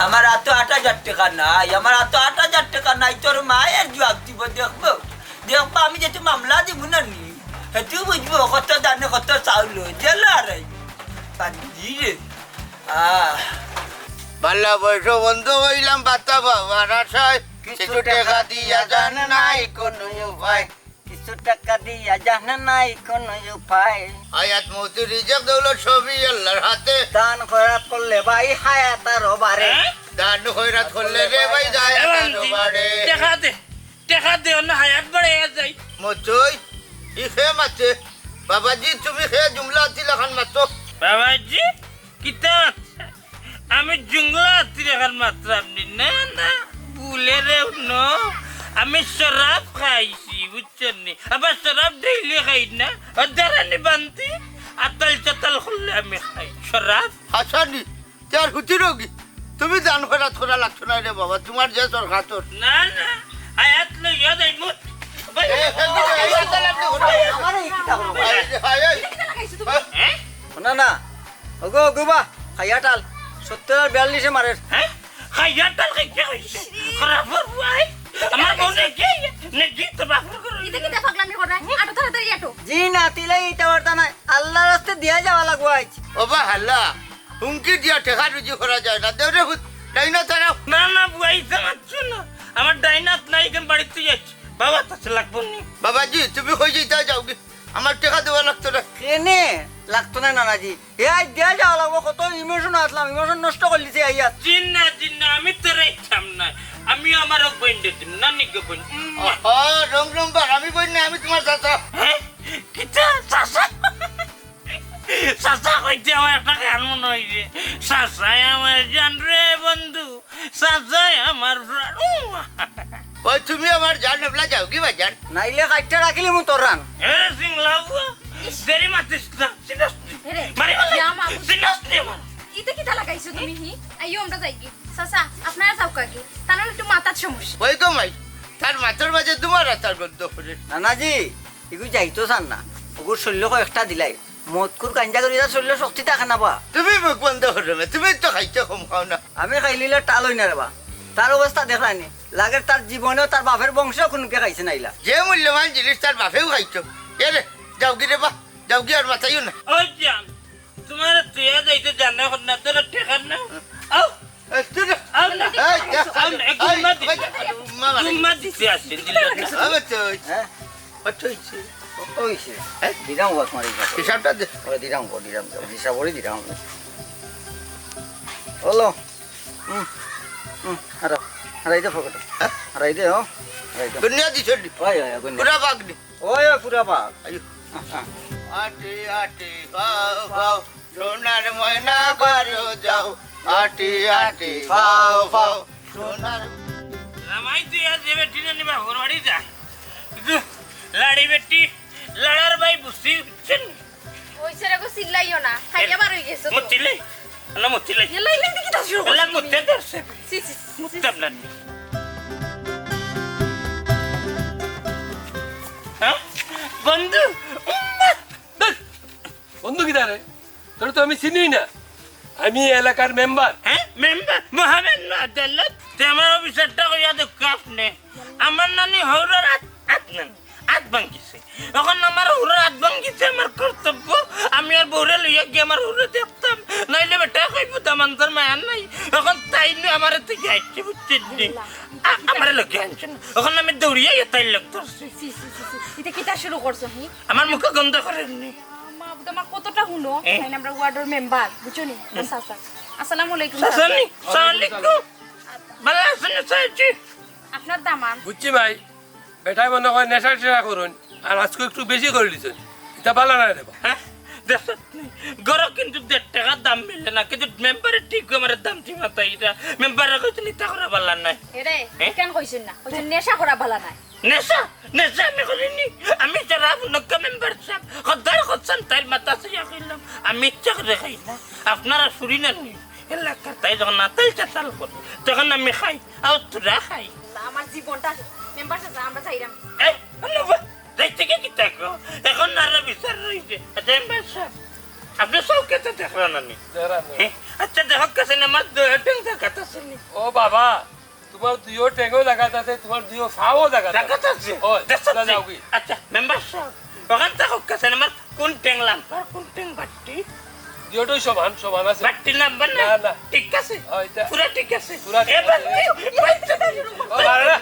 আমার হাতো আট হাজার টাকা নাই, আমার হাতো আট হাজার টাকা নাই, তোর মায়ের জবাব দিব, দেখবো। দেখবো, আমি যেহেতু মামলা দিব না নি, সেহেতু বুঝবো কত ধানে কত চাউল, জেলা আর বান্দি রে। আহ। বাল্লা বয়স বন্ধ হইলাম, বাতা বাবার আশায়। কিছু কিছু টাকা টাকা দিয়া দিয়া জান জান নাই নাই কোনো উপায়। কিছু টাকা দিয়া জান নাই কোনো উপায়। হায়াত মৌত রিজিক দৌলত সবই আল্লাহর হাতে। দান খয়রাত করলে ভাই হায়াত আরো বাড়ে। হ্যাঁ? দান খয়রাত করলে রে ভাই যায় এ আরো বান্দি, বাড়ে। টাকা দে, টাকা দে, অন্য হায়াত বাড়ে আর যাই। মচই, ই খে মাতে। বাবাজি, তুমি খে জুমলা আতি লাখান মাতো। বাবাজি, কিতা মাতরা? আমি জুমলা আতি লাখান মাতরাম নি। না, না, ভুলে রে উনো। আমি শরাব খাইছি, বুঝছো নি? আবার শরাব ডেইলি খাই না। ও দাঁড়ানি বান্দি, আতাল চাতাল করলে আমি খাই। শরাব? হাসানি, তে আর হুতি রোগী। তুমি দান খয়রাত করা লাগতো না রে বাবা, তোমার যে সরকার তোর। না, না, হায়াত লইয়া যাইমু। এই, এই, এই, এই, এই, এই, আমারে এই কিতা করো? এই, এই, এই। এটা কিতা লাগাইছো তুমি? হ্যাঁ? না, না। ওগো, ওগো বা, খাইয়া টাল। সত্তর আর বিয়াল্লিশে মারের। হ্যাঁ? খাইয়া টাল খাইতে কইছে। খারাপ বুয়াই। আমার বউ নাকি, নাকি তো বাপর ঘর। এটা কিতা পাগলামি করে? আটো তাড়াতাড়ি আটো। জি না, তিলে ইটা বার্তা নাই। আল্লাহর রাস্তে দিয়া যাওয়া লাগবো আইজ। ও বা হাল্লা, হুমকি দিয়া টেকা রুজি করা যায় না। দেও রে ভূত, ডাইন আত আনো। না, না, বুয়াই, ইতা মাতছো না। আমার ডাইন আত নাই, কেন বাড়িত যাইছি। বাবা, তাছে লাগবো নি। বাবাজি, তুমি কই যাইতা যাওগি? আমার টেকা দেওয়া লাগতো না। কেনে লাগতো না, নানাজি? হে আইজ দিয়া যাওয়া লাগবো, কত emotion আছলাম, emotion নষ্ট করিলিছে আইয়া। জিন্না, জিন্না, আমি তোরে ইচ্ছাম না। আমি আমার বইনরে দিমু, নানি গো বইন। উম। ও, রং রং বার, আমি বইন না, আমি তোমার চাচা। হ্যাঁ? কিতা চাচা? চাচা কইতে আমার একটা গান মনো অইছে। চাচায় আমার জান রে বন্ধু, চাচায় আমার প্রাণ। উম। ওই তুমি আমার জান, এবলা যাওগি বাজান? নাইলে কাইট্টা রাখিলিমু তোরান। এ সিংলা বুয়া, দেরি মাতিস না, চিনস নি? এরে, মারি মারি, ইয়া মামু। চিনস নি আমার? ইতা কিতা লাগাইছো তুমি, হি? আইও, আমরা যাইগি। চাচা, আপনারা যাওগি। তার একটু মাথার সমস্যা। ওই গো মাই, তার মাথার মাঝে তোমার আতার গন্ধ করে। নানাজি, ইগু যাইতো চার না। ওগুর শরীরে কয়েকটা দিলাই। মদখুর গাঞ্জা করি তার শরীরে শক্তি থাকে না বা। তুমি মুখ বন্ধ করো না, তুমি তো খাইতে কম খাও না। আমি খাইলিলে টাল অই না রে বা। তার অবস্থা দেখলায় নি? লাগের তার জীবনেও তার বাপের বংশেও কুনুকে খাইছে নাইলা। যে মূল্যবান জিনিস তার বাপেও খাইতো। এ রে, যাওগি রে বা, যাওগি আর মাতাইও না। ওই জান, তোমার তুই যাইতে জানা কর না, তোর টেকার না। আও, এ, তুই না। আও না। এই, যা। আও না, এক এই, ঘুমা দিতে। এই, মামা রে। ঘুমা দিতে আসছে, দিলে না। আবার তো ওই। হ্যাঁ? কত হইছে? কত হইছে? হ্যাঁ? দিরাম গো তোমার এই কথা। হিসাবটা দে। ওই দিরাম গো, দিরাম গো। হিসাব করে দিরাম। বলো। হুম, হুম, হারাও। হারাই দে পকেটে। হ্যাঁ? হারাই দে, ও। হারাই দে। গুনিয়া দিছ নি? ওই, ওই, ওই, গুনিয়া। পুরা বাঘ নি? ওই, ওই, পুরা বাঘ। আইও। আটি, আটি, খাও, খাও। সোনার ময়না বারো যাও, আটি আটি ফাও ফাও, সোনার। রামাই তুই আর যে বেটি না নিবা ঘর বাড়ি যা। কিন্তু লাড়ি বেটি, লাড়ার ভাই বুঝছি, বুঝছেন? ওই সেরে গো চিল্লাইও না, খাইয়া বার হয়ে গেছো তো। মুতিলে? আল্লাহ মুতিলে? এলা ইলে দেখি তা শুরু করছো এলা তুমি। মুতে ধরছে। ছি, ছি, ছি, ছি। মুততাম না নি। হ্যাঁ? বন্ধু, উম্মা। ধুর, বন্ধু কিতা রে? তোরে তো আমি চিনি না। আমি এই এলাকার মেম্বার। হ্যাঁ? মেম্বার? মহামান্য আদালত? তে আমার অফিসারটা কইয়া দেখ, কাপ নে। আমার নানি হৌরার আত, আত নানি, আত ভাঙ্গিছে। এখন আমার হৌরার আত ভাঙ্গিছে, আমার কর্তব্য। আমি আর বউরে লইয়া গিয়া আমার হৌরে দেখতাম। নাইলে বেটা কইবো, "দামান্দর মায়া নাই।" এখন তাই নু আমারে তো গাইছে, বুঝছিস নি? আ-, আমারে লগে আনছে না। এখন আমি দৌড়িয়া গিয়া তাই লগ ধরছি। ছি, ছি, ছি, ছি। ইতা কিতা শুরু করছো, হি? আমার মুখে গন্ধ করেন নি। মা, আমার কতটা হুনো, এ? তাই না আমরা ওয়ার্ডর মেম্বার, বুঝছো নি? আমার চাচা। আসসালামু আলাইকুম, চাচা চাচা। নি? সালাম আলাইকুম। ভালা আছইন নি, চাচি? আপনার দামান। বুঝছি ভাই, বেটায় মনে হয় নেশা টেশা করইন, আর আজকে একটু বেশি করি দিছইন। ইতা ভালা নায় রে বা। হ্যাঁ? দেখছত নি? গরো কিন্তু দেড় টেকার দাম মিলে না, কিন্তু মেম্বারে ঠিক আমারে দাম ঠিক মাতাই ইটা। মেম্বারে কইছইন ইতা করা ভালা নায়। এরে, হ্যাঁ? কেন কইছইন না? কইছইন নেশা করা ভালা নায়। নেশা? নেশা আমি করি নি? আমি যারা নক্কা মেম্বার সাব, খদ্দার খোঁজছেন, তাইর মাথা চাইয়া কইলাম, আমি ইচ্ছা করে খাই না। আপনারা শুনি না নি? এলাকার তাই যখন আতাল চাতাল করে, তখন আমি খাই, আর তোরা খাই। না, আমার জীবনটা শেষ। মেম্বার সাব, আমরা যাইরাম। এই, আল্লাহ, যাইতে কি কিতা কও? এখন আরো বিচার রইছে। আচ্ছা, মেম্বার সাব, আপনি চউখে তো দেখরা না নি? দেখরা না। হ্যাঁ? আচ্ছা, দেখউক্কা চাইন, আমার দুইও ঠেং জাগাত আছে নি? ও বাবা, তোমার দুইও ঠেংও জাগাত আছে, তোমার দুইও ফাও জাগাত আছে। জাগাত আছে? ওই, দেখছো তোমরা নি? যাওগি। আচ্ছা, মেম্বার সাব, অখান থাকউক্কা চাইন, আমার কোন ঠেং লাম্বা, কোন ঠেং বাট্টি? দুইওটাই সমান, সমান আছে। বাট্টি লাম্বা না? না, না। ঠিক আছে? হ্যাঁ, এটা পুরা ঠিক আছে? পুরা ঠিক এ আছে। বাট্টি, বাট্টি। ও, মারে না। না,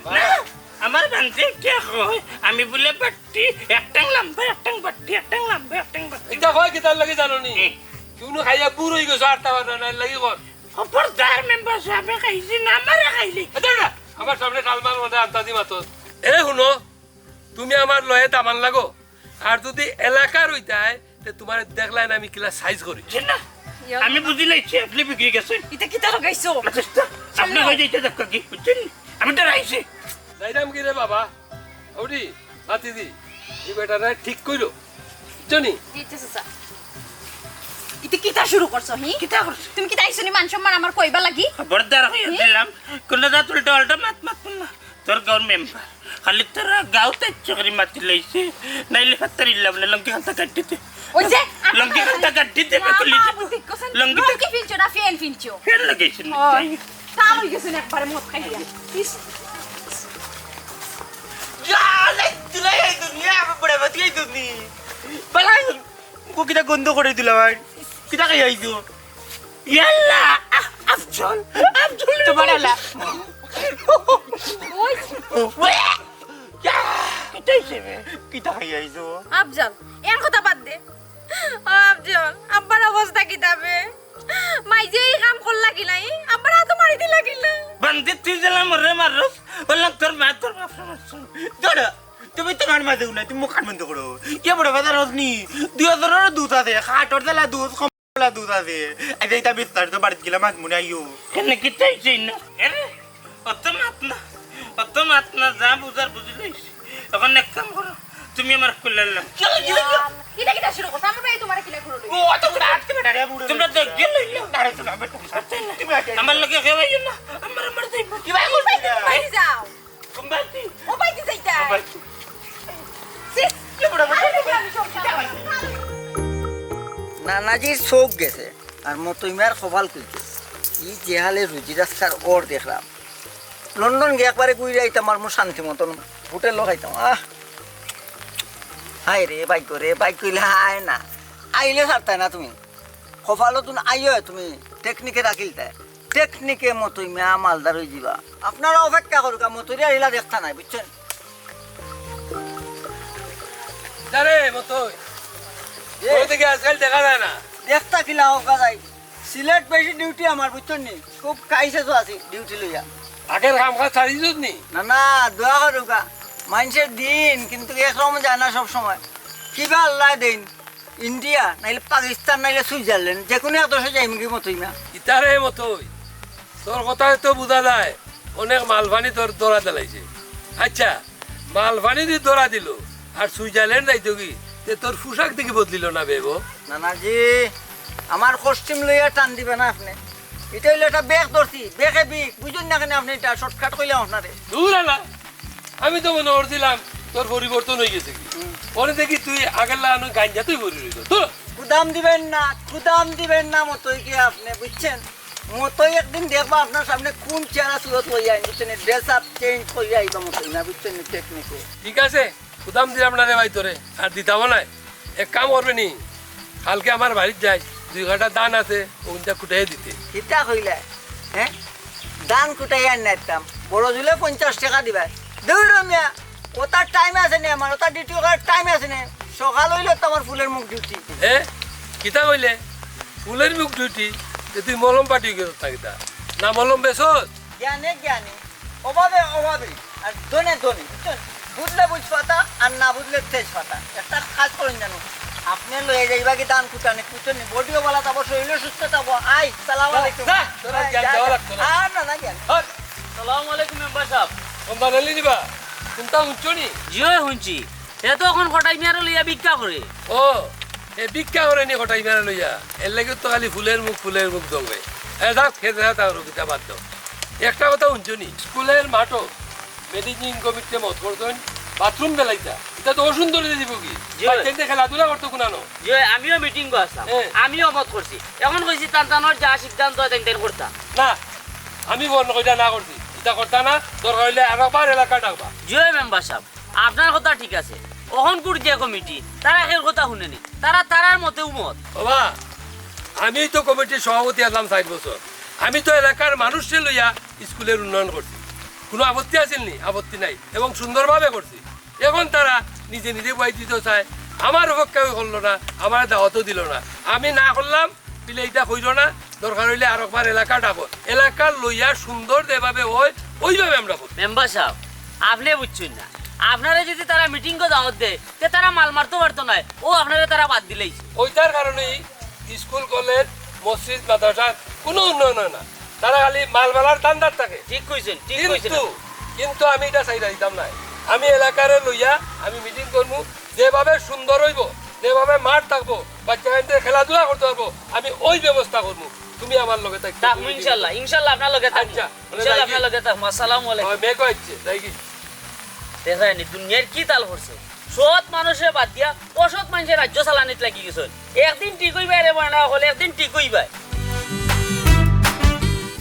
মারে না। আমার বান্তি কে কয়? আমি বুলে বাট্টি, এক ঠেং লাম্বা, এক ঠেং বাট্টি, এক ঠেং লাম্বা, এক ঠেং বাট্টি। ইটা কয় কিতার লাগি জানো নি? হুম। কুনু খাইয়া বুড় অই গেছো, আর তা পারো না, এর লাগি কর। খবরদার মেম্বার সাব, আমি খাইছি না, আমারে খাইলি। এ, দাঁড়া, আমার সামনে টালমাল মধ্যে আন্তাজি মাতস। এ হুনো, তুমি আমার লয়ে দামান লাগো, আর যদি এলাকার অইতায়, তে তোমারে দেখলায় না আমি কিলা সাইজ করি। জি না, ইয়া। আমি বুঝি লাইছি, আপনি বিগড়ি গেছেন। ইটা কিতা লাগাইছো? আচ্ছা, আপনি চলো। হয়ে যাইতে দেখো কি, বুঝছেন? আমি তো রাইছি। যাইরাম কি রে বাবা? ওডি, বাতি দি, এই বেটারে ঠিক কইরো। বুঝছো নি? জি, আচ্ছা, চাচা। ইতে কিতা শুরু করছো, হি? কিতা করছো? তুমি কিতা আইছো নি মান সম্মান আমার কইবা লাগি? খবরদার হইয়া হি? দিলাম, কোনটা যা উল্টা পাল্টা মাত মাত না। তোর গাঁওর মেম্বার, খালি তোরা গাউত ইচ্ছা করি মাতি লাইছে, নাইলে ফাত্তার ইল্লাম না, লঙ্গি খান্তা কাটি দে। ওই যে, লঙ্গি খান্তা কাটি দে, না, বেকুলি না, দে। আপনি ঠিক করছেন। লঙ্গি লঙ্গি ফিনছো না, ফ্যান ফিনছো? ফ্যান লাগাইছে না। ও, তাই? তার হয়ে গেছেন একবারে মদ খাইয়া। ইস। ইয়া, লাই দিলাই এই দুনিয়া, আমি বড় বাতি এই দুনি। বালাই, ও কিতা গন্ধ করে দিল ভাই? কিতা খাই আইছো? ইয়াল্লা, আ-, আফজল, আফজল। তোমার আলা। ওই। ওয়ে। ইয়া, কিতা হইছে বে? কিতা খাই আইছো? আফজল, এর কথা বাদ দে। ও আফজল, আব্বার অবস্থা কিতা বে? মাইজে এই কাম করলা কিলা, ই? আব্বার হাতো মারি দিলা কিলা? বান্দি, তুই যেলা মরে মারস, বললাম তোর মা, তোর বাপ মারছ। ধরো, তুমি তোমার মাঝে নাই, তুমি মুখ কান বন্ধ করো। ইয়ে বড় বাজার হসনি, দুই হাজারের দুধ আছে, খাটর তেলা দুধ, কমলা দুধ আছে। এই যে এটা বিস্তারিত বাড়িতে গেলে মাছ মনে আইও। কেন কিতা হইছে না? আরে, অত মাত না, অত মাত না, যা বুঝার বুঝি লইছি। এখন এক কাম করো, তুমি আমার কুলে লও। কিতা কিতা শুরু করছো? আমার ভাই তোমারে কিলা করলো? ও, অত করে আটকে বেটা রে, বুড়ো। তোমরা দেখ গেলে না। দাঁড়াও, শোনো, আমি একটু বুঝাচ্ছি। তুমি আগে আমার লগে কেউ আইও না, আমার, আমার যাইবো। কি ভাই, ভাই, ভাই, যাও। কোন বাড়িতে? ও বাড়িতে যাইতা? কোন বাড়িতে? ছি, কি বড় বড়? আরে, আমি সব জানি। নানাজির চউখ গেছে, আর মতই মিয়ার কপাল খুলছে। ই যে হালে রুজি রাস্তার ওর দেখলাম, লন্ডন গিয়া একবারে ঘুরে আইতাম আর মোর শান্তি মতন হোটেলও খাইতাম। আহ, হায় রে, ভাগ্য রে, ভাগ্য অইলে হায় না। আইলে ছাড়তায় না তুমি। কপালও তুমি আইও তুমি, টেকনিকে রাখিলতায়। টেকনিকে মতই মিয়া মালদার অই যিবা। আপনারা অপেক্ষা করুকা, মতইরে আইলা দেখতা নাই, বুঝছেন? আরে মতই, এ। ওই দিকে আজকাল দেখা যায় না। দেখতা কিলা অউকা যাই। সিলেট বেশি ডিউটি আমার, বুঝছইন নি? খুব কাইসে তো আছি ডিউটি লইয়া। আগের কাম কাজ ছাড়ি দিছস নি? না, না, দোয়া করুকা। মাইনষে দিন, কিন্তু একরকম যায় না সব সময়। কিবা আল্লায় দেইন। ইন্ডিয়া, নাইলে পাকিস্তান, নাইলে সুইজারল্যান্ড, যে কোনো এক দেশো যাইমুগি মতই মিয়া। ইতারে মতই, তোর কথায় তো বুঝা যায় অনেক মালপানি তোর ধরা দিলাইছে। আচ্ছা, মালপানি যদি ধরা দিল আর সুইজারল্যান্ড যাইতোগি, তে তোর পোশাক দেখি বদলিল না বে গো? নানাজি, আমার কস্টিউম লইয়া টান দিবা না আপনে। ইটা অইলো একটা ব্যাগ ধরছি, ব্যাগে বিগ, বুঝইন না কেনে আপনে ইটা? শর্টকাট কইলাম আপনারে। দূর আলা, আমি তো মনে করছিলাম তোর পরিবর্তন অই গেছে কি। হুম। পরে দেখি তুই আগের লাগানো গাঞ্জা তুই ভরি রইল। ধুর। কুদাম দিবেন না, কুদাম দিবেন না মতইকে আপনে, বুঝছেন? মতই একদিন দেখবা আপনার সামনে কোন চেহারা সুরত লইয়া আইন, বুঝছেন? ড্রেস আপ চেঞ্জ করিয়া আইবা মতই না, বুঝছেন? টেকনিকে। ঠিক আছে, কুদাম দিলাম না রে ভাই তোরে, আর দিতামও নায়। এক কাম করবে নি, কালকে আমার বাড়িত যাই, দুই কাঠা ধান আছে, ওগুনটা কুটাইয়া দিতে। কিতা কইলা? হ্যাঁ? ধান কুটাইয়া আনিয়া দিতাম, বড় জুলে পঞ্চাশ টেকা দিবা। দৌড় মিয়া, ওটার টাইম আছে নি আমার, ওটার ডিউটি করার টাইম আছে নি। সকাল অইলে তো আমার ফুলের মুখ ডিউটি। এ? কিতা কইলে? ফুলের মুখ ডিউটি? এ তুই মলম পার্টি গেছ না কিতা? না মলম বেচছ? জ্ঞানে জ্ঞানে, অভাবে অভাবে, আর ধনে ধনে, বুঝছেন? বুঝলে বুঝ পাতা, আর না বুঝলে তেজ পাতা। একটা কাজ করুন জানো, আপনে লইয়া যাইবা কি ধান কুটানি, কুটানি, বডিও ভালা থাকবো, শরীরও সুস্থ থাকবো। আই, সালাম যা, আলাইকুম। যা, তোর আর আই, জ্ঞান যা, দেওয়া যা। লাগতো না। আর না, না জ্ঞান। হট। সালাম আলাইকুম মেম্বার সাহেব। কোন বানালি দিবা? কোনটা হুনছো নি? জি অয় হুনছি। হে তো অখন কটাই মিয়ারে লইয়া ভিক্ষা করে। ও, হে ভিক্ষা করে নি কটাই মিয়ারে লইয়া? এর লাগি তো খালি ফুলের মুখ, ফুলের মুখ দঙ্গে। এ যাও, খেতে যাও, তাও রুগীটা বাদ দাও। একটা কথা হুনছো নি? স্কুলের মাঠো ম্যানেজিং কমিটিতে মত করছইন, বাথরুম বেলাইতা। ইটা তো অসুন্দর অই যিবো গি? জি। বাচ্চাইন্তে খেলাধুলা করতো কুনানো। জি, আমিও মিটিংও আছলাম। হ্যাঁ। আমিও মত করছি। অখন কইছি তান তানোর যা সিদ্ধান্ত অয় তাইন তাইন করতা। না, আমি মনে কইরা না করছি। ইটা করতা না, দরকার অইলে আরোবার এলাকা ডাকবা। জি মেম্বার সাব, আপনার কথা ঠিক আছে। অখনকুর যে কমিটি, তারা কেউর কথা হুনে নি। তারা তারার মতেউ মত। বাবা, আমি তো কমিটির সভাপতি আছলাম চাইর বছর। আমি তো এলাকার মানুষরে লইয়া স্কুলের উন্নয়ন করছি। কুনু আপত্তি আছিল নি? আপত্তি নাই। এবং সুন্দরভাবে করছি। অখন তারা নিজে নিজে বওয়াই দিতো চায়, আমার অপেক্ষাও করলো না, আমারে দাওয়াতও দিলো না। আমি না করলাম, বিলে ইটা কইরো না, দরকার অইলে আরোবার এলাকা ডাকো। এলাকার লইয়া সুন্দর যেভাবে অয়, ওইভাবে আমরা করবো। মেম্বার সাব, আপনে বুঝছইন না। আপনারে যুদি তারা মিটিংও দাওয়াত দেয়, তে তারা মাল মারতো পারতো নায়, অউ আপনারে তারা বাদ দিলাইছে। ওইটার কারণেই স্কুল, কলেজ, মসজিদ, মাদ্রাসার কুনু উন্নয়ন অয় না। তারা খালি মাল মারার ধান্দাত থাকে। ঠিক কইছইন, ঠিক কইছইন। কিন্তু, কিন্তু আমি ইটা চাইরা দিতাম নায়। আমি এলাকারে লইয়া আমি মিটিং করমু, যেভাবে সুন্দর অইবো, যেভাবে মাঠ থাকবো, বাচ্চাইন্তে খেলাধুলা করতো পারবো, আমি ওই ব্যবস্থা করমু। তুমি আমার লগে থাকো। থাকমু ইনশাআল্লাহ, ইনশাআল্লাহ আপনার লগে থাকমু। আচ্ছা, ইনশাআল্লাহ আপনার লগে থাকমু। আসসালামু আলাইকুম। ওই মেঘ আইছে, যাই কি? দেখরায়নি দুনিয়ার কি তাল পড়ছে? সৎ মানুষরে বাদ দিয়া অসৎ মানষে রাজ্য চালানিত লাগি গেছইন। একদিন ঠিক অইবায় রে ময়না অকল, একদিন ঠিক অইবায়।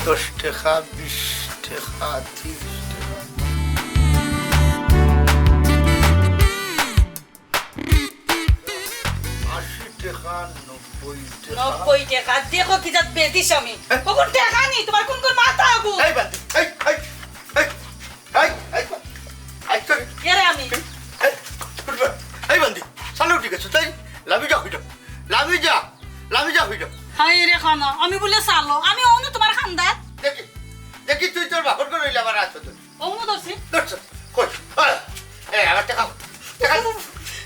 দশ টেকা, বিশ টেকা, তিরিশ টেকা, আশি টেকা, নব্বই টেকা। নব্বই টেকা? দেখো কি জাত বেদিস আমি। হ্যাঁ? ওগুন টেকা নি, তুমার কুনগুর মাথা ওগুন? এই বান্দি, এই, এই, এই, এই, এই, এই, sorry। এরে আমি। এই, এই, এই বান্দি, চালো ঠিক আছে, তাই? লামি যা হইল, লামি যা, লামি যা হইল। হায় রে খানা, আমি বুলে চালো, আমি অনো তুমার খান্দাত। দেখি, দেখি তুই তোর বাপর ঘর অইলে আবার আছো তুই। অমু ধরছি। ধরছো? কই? এই, এই, আমার টেকা, টেকা,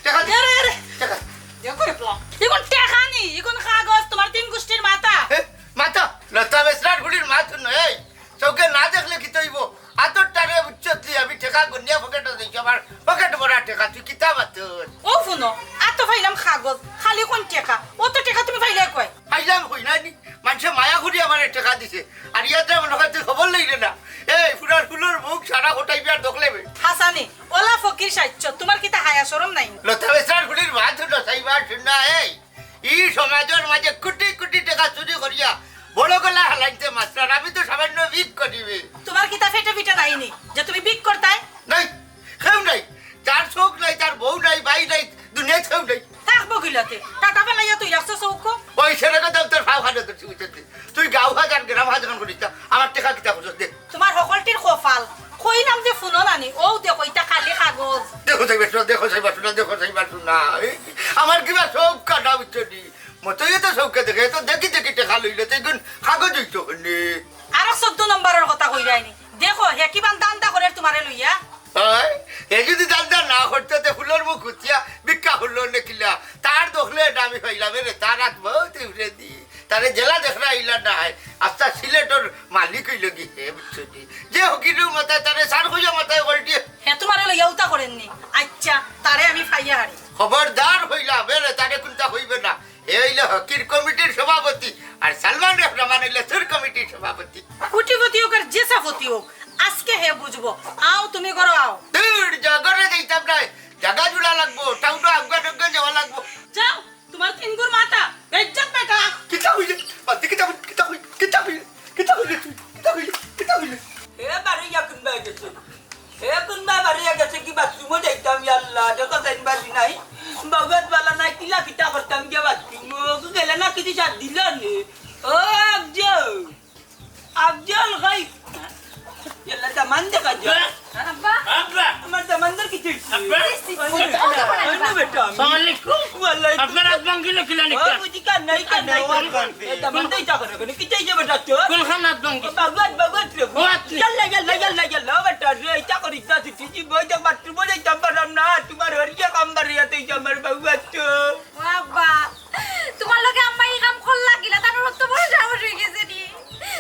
টেকা দে। এরে, এরে। টেকা। দেখো রে পোলা। ইগুন টেকা নি, ইগুন কাগজ, তুমার তিন গুষ্টির মাথা। এ, মাথা? লতা বেসরার ফুলির মাথা নয়, এই। চউখে না দেখলে কিতা অইবো? আতর টানে বুঝছত নি, আমি টেকা গনিয়া পকেটো দিছি, আমার পকেট ভরা টেকা, তুই কিতা মাতস? ও হুনো, আতো পাইলাম কাগজ, খালি কুন টেকা? অতো টেকা তুমি পাইলায় কই? পাইলাম কই না নি? মানষে মায়া করি আমারে টেকা দিছে। আর ইয়াতে মনে হয় তুই খবর লইলে না। এই, ফুরার ফুলর মুখ সারা হটাইবে আর দখলে বে। হাসানি, অলা ফকির সাইচ্ছ, তুমার কিতা হায়া শরম নাই? লতা বেসরার ফুলির মাথা নসাইবার শুন না, এই। ই সমাজর মাঝে কুটি কুটি টেকা চুরি করিয়া বড় গলা হালাইতে মাতরায়, আমি তো সামান্য ভিক করি বে। তুমার কিতা পেটো পিঠা নাই নি যে তুমি ভিক করতায়? নাই, কেউ নাই। যার চউখ নাই, তার বউ নাই, ভাই নাই, দুনিয়াত কেউ নাই। থাকবো কিলাতে? টাটা ফালাইয়া তুই রাখছো চউখ? ওই ছেলেকে তো তোর ভাব হাতে ধরছি, বুঝছিস? তুই গাঁও হাজার, গ্রাম হাজার করিস না, আমার টেকা কিতা করছস দে। তুমার হকলটির কপাল, কইলাম যে হুনো না নি, অউ দেখো, ইটা খালি কাগজ। দেখো চাইবা শুনা, দেখো চাইবা শুনা, দেখো চাইবা শুনা। এই, আমার কিবা চউখ কাটা, বুঝছো নি? মতইয়ে তো চউখে দেখে, তো দেখি দেখি টেকা লইলে, তো ইগুন কাগজ অইতো কেনে? আরো চৌদ্দ নম্বরর কথা কইরায়নি। দেখো, হে কিমান ধান্দা করের তুমারে লইয়া। অয়, হে যদি ধান্দা না করতো, তে ফুলর মুখ হুতিয়া ভিক্ষা করলো নে কিলা? তার দখলে এটা আমি পাইলাম রে, তার আত বউত উপরেদি। তারে যেলা দেখরা ইলা নায়, আস্তা সিলেটর মালিক অইলো গি হে, বুঝছো নি? যে ফকিররে মাতায় তারে সার কইয়া মাতায় কলটি। হে তুমারে লইয়া উতা করের নি? আইচ্ছা, তারে আমি পাইয়া হারি। খবরদার কইলাম, এরে তারে কুনতা কইবে না। হে অইলো ফকির কমিটির সভাপতি, আর সালমান রহমান অইলো সুর কমিটির সভাপতি। কোটিপতি অউক আর যেসাপতি অউক, আজকে হে বুঝবো। আও, তুমি ঘরো আও। দূর, যা ঘরো যাইতাম নায়। জাগা জুড়া লাগবো, টাউনো আগুয়া ডুগুয়া যাওয়া লাগবো। যাও, তুমার তিনগুর মাথা, বেইজ্জত বেটা। কিতা কইলে? বাদ দে, কিতা কইলে? কিতা কইলে? কিতা কইলে? কিতা কইলে তুই? কিতা কইলে? কিতা কইলে? হে বারইয়া কুনবায় গেছে? হে কুনবায় বারইয়া গেছে? কি বাথরুমো যাইতাম, ইয়াল্লা, দেখো যাইন বাড়ি নাই। বাউয়াত বালা নাই, কিলা কিতা করতাম গিয়া বাথরুমো? গেলে না কিছু সাথ দিল নে। ও আফজল, আফজল কই? ইয়াল্লা, দামান দেখা যায়। আব্বা। আব্বা। আমার দামান্দর কিছু হইছে। আব্বা। ওই না, ওই না বেটা, আমি আসসালামু আলাইকুম। ওয়ালাইকুম। আপনার আত ভাঙ্গিল কিলা নি? ও, বুঝি কার নাই, কার নাই, কার নাই। এ, দামান্দর ইটা করে, করে, কিতা ইটা বেটা তোর? কোনখান আত ভাঙ্গি? ও, বাগুয়াত, বাগুয়াত রে। ও, আত নি। ইয়াল্লা, ইয়াল্লা, ইয়াল্লা, ইয়াল্লা, ও বেটা রে, ইটা করিস না, তুই, তুই, তুই, বই দেখ, বাথরুমো যাইতাম পারলাম না, তুমার হরিয়া কাম বাড়িয়া তুই আমার বাগুয়াত তো। ও আব্বা, তুমার লগে আম্মা ই কাম করলা কিলা? তার অত বড় সাহস অই গেছে নি?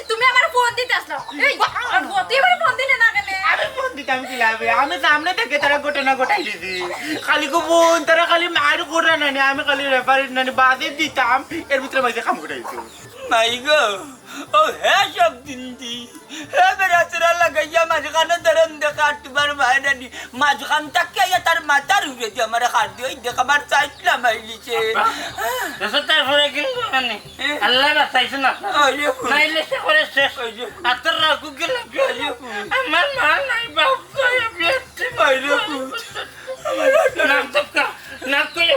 তুমি আমারে ফোন দিতে আসলাও। এই, আর তুই আমারে ফোন দিলে না কেনে? আমি ফোন দিতাম কিলা বে? আমি সামনে থাকি তারা ঘটনা ঘটাই দিছি। খালি গো বোন, তারা খালি মার করে না নি, আমি খালি রেফারেন্ট না নি, বাদে দিতাম, এর ভিতরে মাঝে কাম ঘটাইছো। মাই গো, ও হে সব দিন দি। হে বেড়াচেরা লাগাইয়া মাঝখানো ধরন দেখা আর তুমার মায়ের আনি মাঝখান তাকে আইয়া তার মাথার উপরে দিয়া আমারে হাত দিয়া ওই দেখ আমার সাইড লামাইলিছে। আব্বা, দেশে তারপরে কিন্তু মানে হ্যাঁ। আল্লাহ বাঁচাইছে না। ওই রে ফুল। নাইলে সে করে শেষ। ওই রে ফুল। আতর রাখু গেল। ওই রে ফুল। আমার মা নাই, বাপ নাই, আমি একটি ওই রে ফুল। আমার নাম তো কা-, নাম তো এ।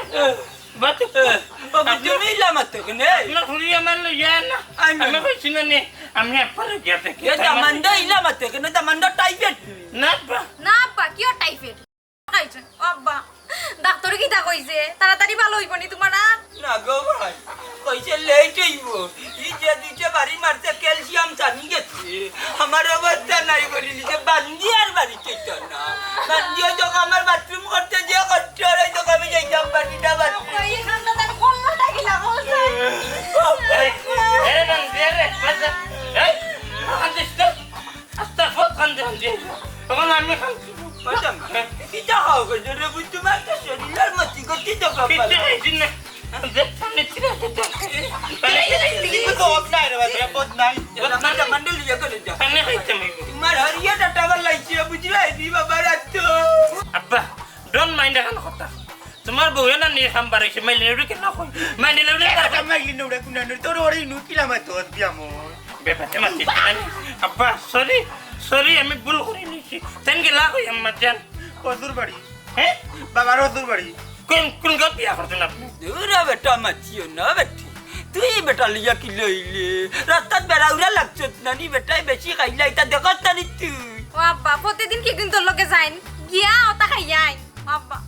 বাদ দে। এ, বাবা, তুমি ইলা মাতো কেনে? আপনার হুড়ি আমার লইয়া না। আমি আমি কইছি না নে, আমি একবারে গিয়া দেখি। এ, দামান্দা ইলা মাতো কেনে? দামান্দা টাইফয়েড। না, বা- না, আব্বা, কিও টাইফয়েড? খাইছে। ও আব্বা, ডাক্তরে কিতা কইছে? তাড়াতাড়ি ভালো অইবো নি তুমার আর? না গো ভাই, কইছে লেট অইবো। ই যে দুইটা বাড়ি মারছে, ক্যালসিয়াম টানি গেছে। আমার অবস্থা নাই করি দিছে, বান্দি আর বাড়ি চাইতো না। বান্দি ওই তো আমার বাথরুম করতে যে কষ্ট হয়, ওই তো আমি যাইতাম পারি না বাথরুম। এই কান্না তার কন্যাটা কি লাগাও যায়? আরে, আরে বান্দি, আরে, বাচ্চা, এই, কান্দিস তো? আস্তা ফোন কান্দে কান্দে। তখন আমি কান্দি। ম্যাডাম, কিতা খাও গো? জোরে বুঝতে পারছো? শরীরের মতি গতি তো কপাল। কিচ্ছু খাইছি না। দেখতাম না, ঠিক আছে, তো। তাহলে কি দেখি? কিন্তু তো অত নাই রে ভাই, অত নাই। চলো, আমার জামানটা লিয়ে করে যাও। আমি খাইতে নাই। তোমার হরিয়া টাটা বার লাগছে, বুঝলে? এই বাবা রাত তো। নি খাম বাড়াইছে, মাইলে উড়ে কেন কই? মাইলে উড়ে কেন কই? মাইলে উড়ে কোন আনর? তোর ওরে নু কিলা মাতস বিয়ামর? বেপাতে মাতিস না নি? আব্বা, সরি, সরি, আমি ভুল করি নিছি। তেন গেলা কই আম্মা জান? অজুর বাড়ি। হ্যাঁ? বাবার অজুর বাড়ি। কোন, কোন গাঁও বিয়া করছেন আপনি? দূর বেটা, মাতিও না বেটি। তুই বেটা লইয়া কি লইলে? রাস্তাত বেড়াউরা লাগছত না নি বেটায়, বেশি খাইলা, ইতা দেখছ না নি তুই? ও আব্বা, প্রতিদিন কি কিন্তু লগে যাইন? গিয়া ওটা খাইয়া আইন। আব্বা,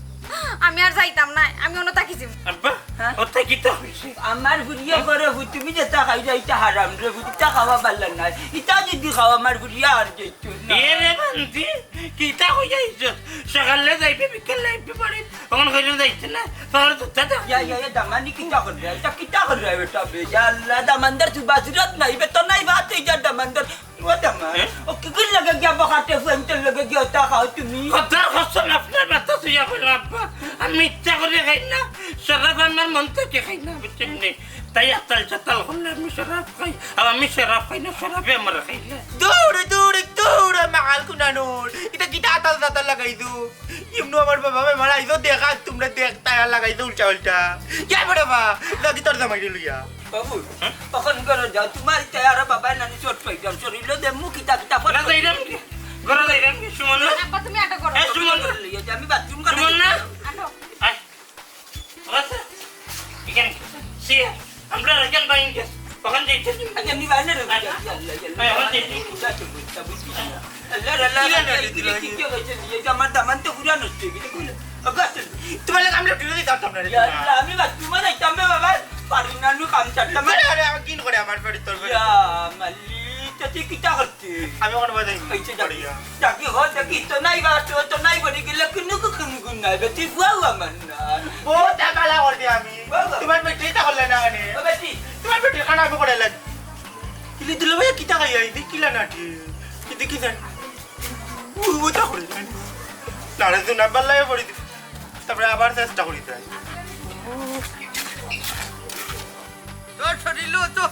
আমি আর যাইতাম না, আমি অন্য থাকি যাইমু। আব্বা, হ্যাঁ? ওটা কিতা হইছে? আমার ফুরিয়ে করে, তুমি যেটা খাইলা, ইটা হারাম রে, ইটা খাওয়া ভালা নায়। ইটা যদি খাও, আমার ফুরিয়ে আর যাইতো না। এ রে বান্দি, কিতা কইয়া আইছস? সকালে যাইবে, বিকালে আইবে বাড়ি। অখন কইলে যাইতে না, তাহলে তো দাদা। ইয়া, ইয়া, ইয়া, দামানি কিতা করবে? ইটা কিতা করবে বেটা বে? ইয়া আল্লাহ, দামান্দর তুই বাজুরত নাই, বেতন নাই, বাত এই যা দামান্দর। ও দামান, হ্যাঁ? ও কি করে লগে গিয়া বখাটে ফুয়াইন্তর লগে গিয়া ওটা খাও তুমি? খোদার কসম, আপনার মাথা ছুঁইয়া কইলাম আব্বা, আমি ইচ্ছা করে খাই না, শরাব আমার মন থেকে খাই না, বুঝছেন নি? তাই আতাল চাতাল করলে আমি শরাব খাই, আর আমি শরাব খাই না, শরাবে আমার খাই না। দৌড়ে, দৌড়ে, দৌড়ে, মাল কুনানোর। ইটা কিতা আতাল চাতাল লাগাইছো? ইমনু আমার বাবা বেমার আইছো, দেখা তোমরা দেখ, তাই আর লাগাইছো উল্টা উল্টা। যা বেটা বা, লাগি তোর জামাইরে লইয়া। বাবু, হ্যাঁ? তখন ঘরো যাও, তোমার ইটা আর বাবা নানি চোট পাইতাম, শরীরও দে মুখ ইটা কিতা না, যাইরাম কি? ঘরে যাইরাম কি? সুমন না? আব্বা, তুমি আটো করো। এ, সুমন। লইয়া যা, আমি বাথরুম করে সুমন না? আটো। আয়। আচ্ছা, এখানে, সে, আমরা এখানে বাইন গেছ। ওখান দিয়ে ইচ্ছে তুমি। আচ্ছা, আমি বাইরে রইলাম। আচ্ছা। আল্লাহ, আল্লাহ। হ্যাঁ, ওখান দিয়ে। আল্লাহ, আল্লাহ, কি জানি, আল্লাহ, কি, কি, কি হয়েছে? এই যে আমার দামান তো পুরা নষ্ট হয়ে গেছে, কইলো। ওগো, আসলে। তোমার লাগে আমরা ঢুকে দিতাম না রে। ইয়া আল্লাহ, আমি বাথরুমে যাইতাম না বাবা। পারি না, আমি কাম ছাড়তাম না। আরে, আরে, আমার কিন করে আমার বাড়ি তোর বাড়ি। ইয়া মালিক, তা তুই কিতা করতে? আমি ওখানে বাজাই। এই যে যাবি। যাবি, হ, যাবি, তো নাই বা, তো, তো নাই বাড়ি গেলে কোনো কুকুর মুকুর নাই, বেটি ফুয়াও আমার না। বহুত ঝামেলা করবে আমি। বাবা। তোমার বেটি তা করলে না কেনে? ও বেটি। তোমার বেটি খানা আমি করে লাগে। কিলি দিল ভাই, কিতা খাই আই, দি কিলা নাটি। কি দেখি যান। ও, ও তা করে যান। নারে তো নাম্বার লাগে পড়ি দি। তারপরে আবার চেষ্টা করি তাই। তোর শরীরও তো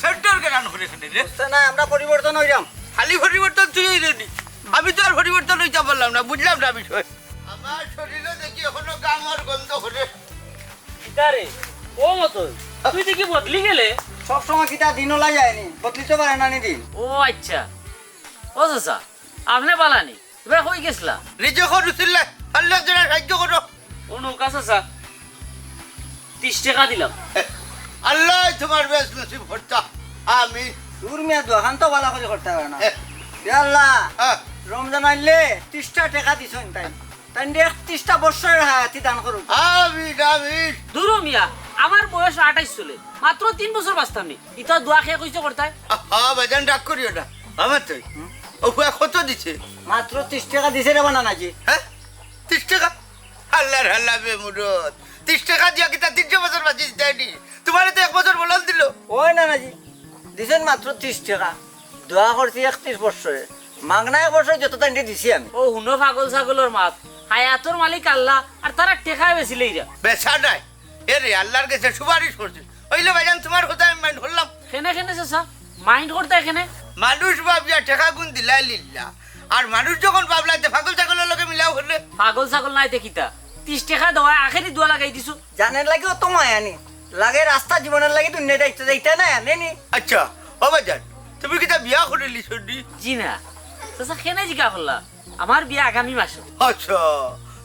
সেন্টর গেলান করে এখানে রে। বুঝতে না, আমরা পরিবর্তন হইলাম। খালি পরিবর্তন তুই হইলে নি। আমি তো আর পরিবর্তন হইতে পারলাম না, বুঝলাম না বিষয়। আমার শরীরও দেখি এখনো গামর গন্ধ করে। কিতা রে? ও মতন, তুই দেখি বদলি গেলে। সব সময় কিতা দিন ওলা যায়নি, বদলিতে পারে না নি দিন। ও আচ্ছা। ও চাচা, আপনে বালানি? এবার কই গেছলা? নিজে করো চিল্লা, আল্লাহ জন্য সাহায্য করো। ও নৌকা চাচা, ত্রিশ টেকা দিলাম। আল্লাহ তোমার বেশ নসিব করতা। আমিন। দূর মিয়া, দোকান তো বালা করে করতে পারে না। এ। ইয়া আল্লাহ, হ্যাঁ। রমজান আইলে ত্রিশটা টেকা দিছইন তাই। তাইন দে একত্রিশটা বৎসরের হায়াতি দান করুক। আমিন, আমিন। দূর মিয়া, আমার বয়স আঠাইশ চলে, মাত্র তিন বছর বাঁচতাম নি। ইতা দোয়া খেয়ে কইছে করতায়। আহা, বাজান রাগ করিও না। আমার তো হুম? ও ফুয়া কত দিছে? মাত্র ত্রিশ টেকা দিছে রে বানা নাজি। হ্যাঁ? ত্রিশ টেকা? আল্লাহর আল্লাহ বেমুরত। ত্রিশ টেকা দিয়া কিতা তিনশো বছর বাঁচি দিতায়নি? তোমারে তো এক বছর বলন দিল। ওই না নাজি, দিছেন মাত্র ত্রিশ টেকা। দোয়া করছি একত্রিশ বৎসরে। মাগনা এক বছর যত তাইনরে দিছি আমি। ও হুনো পাগল ছাগলর মাত। হায়াতর মালিক আল্লাহ, আর তারা টেকায় বেচিলে ইরা। বেচা নাই। এ রে, আল্লাহর গেছে সুপারিশ করছি। অইলে ভাইজান, তোমার কথা আমি মাইন্ড করলাম। কেনে, কেনে চাচা? মাইন্ড করতায় কেনে? মানুষ ভাবিয়া টেকা গুন দিলাই লিল্লা। আর মানুষ যখন ভাবলায় তে পাগল ছাগলর লগে মিলাও করলে। পাগল ছাগল নায় তে কিতা? ত্রিশ টেকা দেওয়ায় আখেরি দোয়া লাগাই দিছো। জানের লাগি অত মায়া নি। লাগে রাস্তা জীবনের লাগি দুনিয়া যাইতে যাইতে না আনে নি। আচ্ছা, ও ভাইজান, তুমি কিতা বিয়া করিলিছো নি? জি না। চাচা, কেনে জিকা করলা? আমার বিয়া আগামী মাসো। আচ্ছা,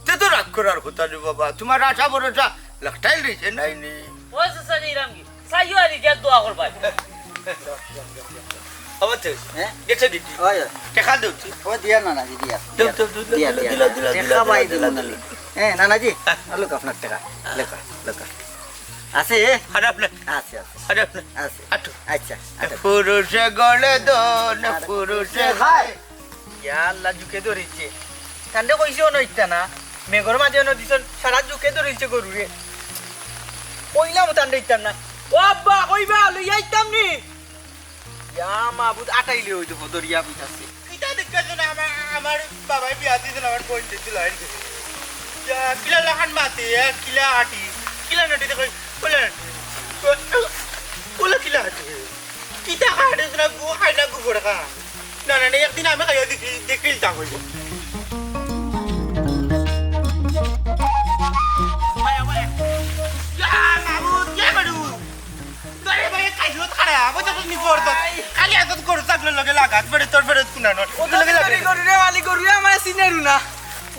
তে তো রাগ করার কথা নি বাবা, তোমার আশা ভরসা লাখটাইল রইছে নাই নি? ওই চাচা, যাইরাম গি? চাইও আর ইটা দোয়া করবায়। আবার তো, হ্যাঁ? গেছে দিদি। ওই, ওই। টেকা দেও তুই। ও দিয়া না, না, দিয়া। দেও, দেও, দেও, দেও, দিয়া, দেও, দিয়া, দিলা, দিয়া। দিলা, টেকা দিলা, পাই দিলা, দিমু দিলা। নালি। হ্যাঁ, নানাজি, আ, লউক আপনার টেকা। লউক, লউক। আছে? খারাপ না। আছে, আছে। খারাপ না। আছে। আটো। আচ্ছা, আটো। পুরুষে গড়ে ধন, আর পুরুষে খায়। ইয়া আল্লাহ, জুকে ধরিছে। তানরে কইছি অনো ইতা না, মেঘর মাঝে অনো দিছন, সারা জুকে ধরিছে গরুরে। কইলাম তানরে ইতা না। ও আব্বা, কইবা, লইয়া আইতাম নি? ইয়া মাবুদ, আটাইলে ওই দেখো, দরিয়া পিঠাছে। ইতা দেখতেছো না, আমার, আমার বাবায় বিয়া দিছিল, আমার বোন দিছিল, আর কি। ইয়া, কিলা লাখান মাতে, ইয়া, কিলা আটি, কিলা নাটি দেখো, ওলা নাটি। ওলা কিলা আটি। কিতা খায় না, গু খায় না, গু পড়ে খা। না, না, না, একদিন আমি খাইয়া দেখি, দেখি তা কইব। ভাই, আবো তো তুমি পড় তো। খালি এত গরু ছাগলর লগে লাগাত, বেটা তোর বেটা কুনানোর। ওর লগে লাগাত। গরু রে, মালিক গরু রে, আমার চিনের না।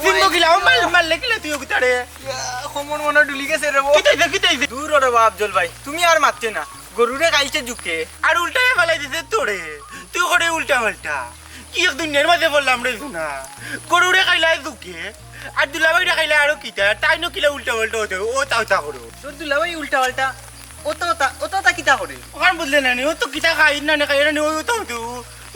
চিনবো কিলা? ও মাল-, মারলে কিলা তুই ওগুতারে? ইয়া, কোমর মনে ডুলি গেছে রে ও। কিতা অইছে, কিতা অইছে? দূর ওরে বাপ জল ভাই, তুমি আর মারতে না। গরুরে খাইছে জুকে। আর উল্টায় ফালাই দিছে তোরে। তুই করে উল্টা পাল্টা। কি এক দুনিয়ার মাঝে পড়লাম রে সোনা। গরুরে খাইলায় জুকে। আর দুলাভাইরে খাইলায় আরো কিতা? তাইনও কিলা উল্টা পাল্টা অইতে, ও তাও তা করো। তোর দুলাভাই উল্টা পাল্টা? ও তো তা, ও তো তা কিতা করে? ওখান বুঝলে না নি, ও তো কিতা খাই না, না খাই না নি, ও তাও তো,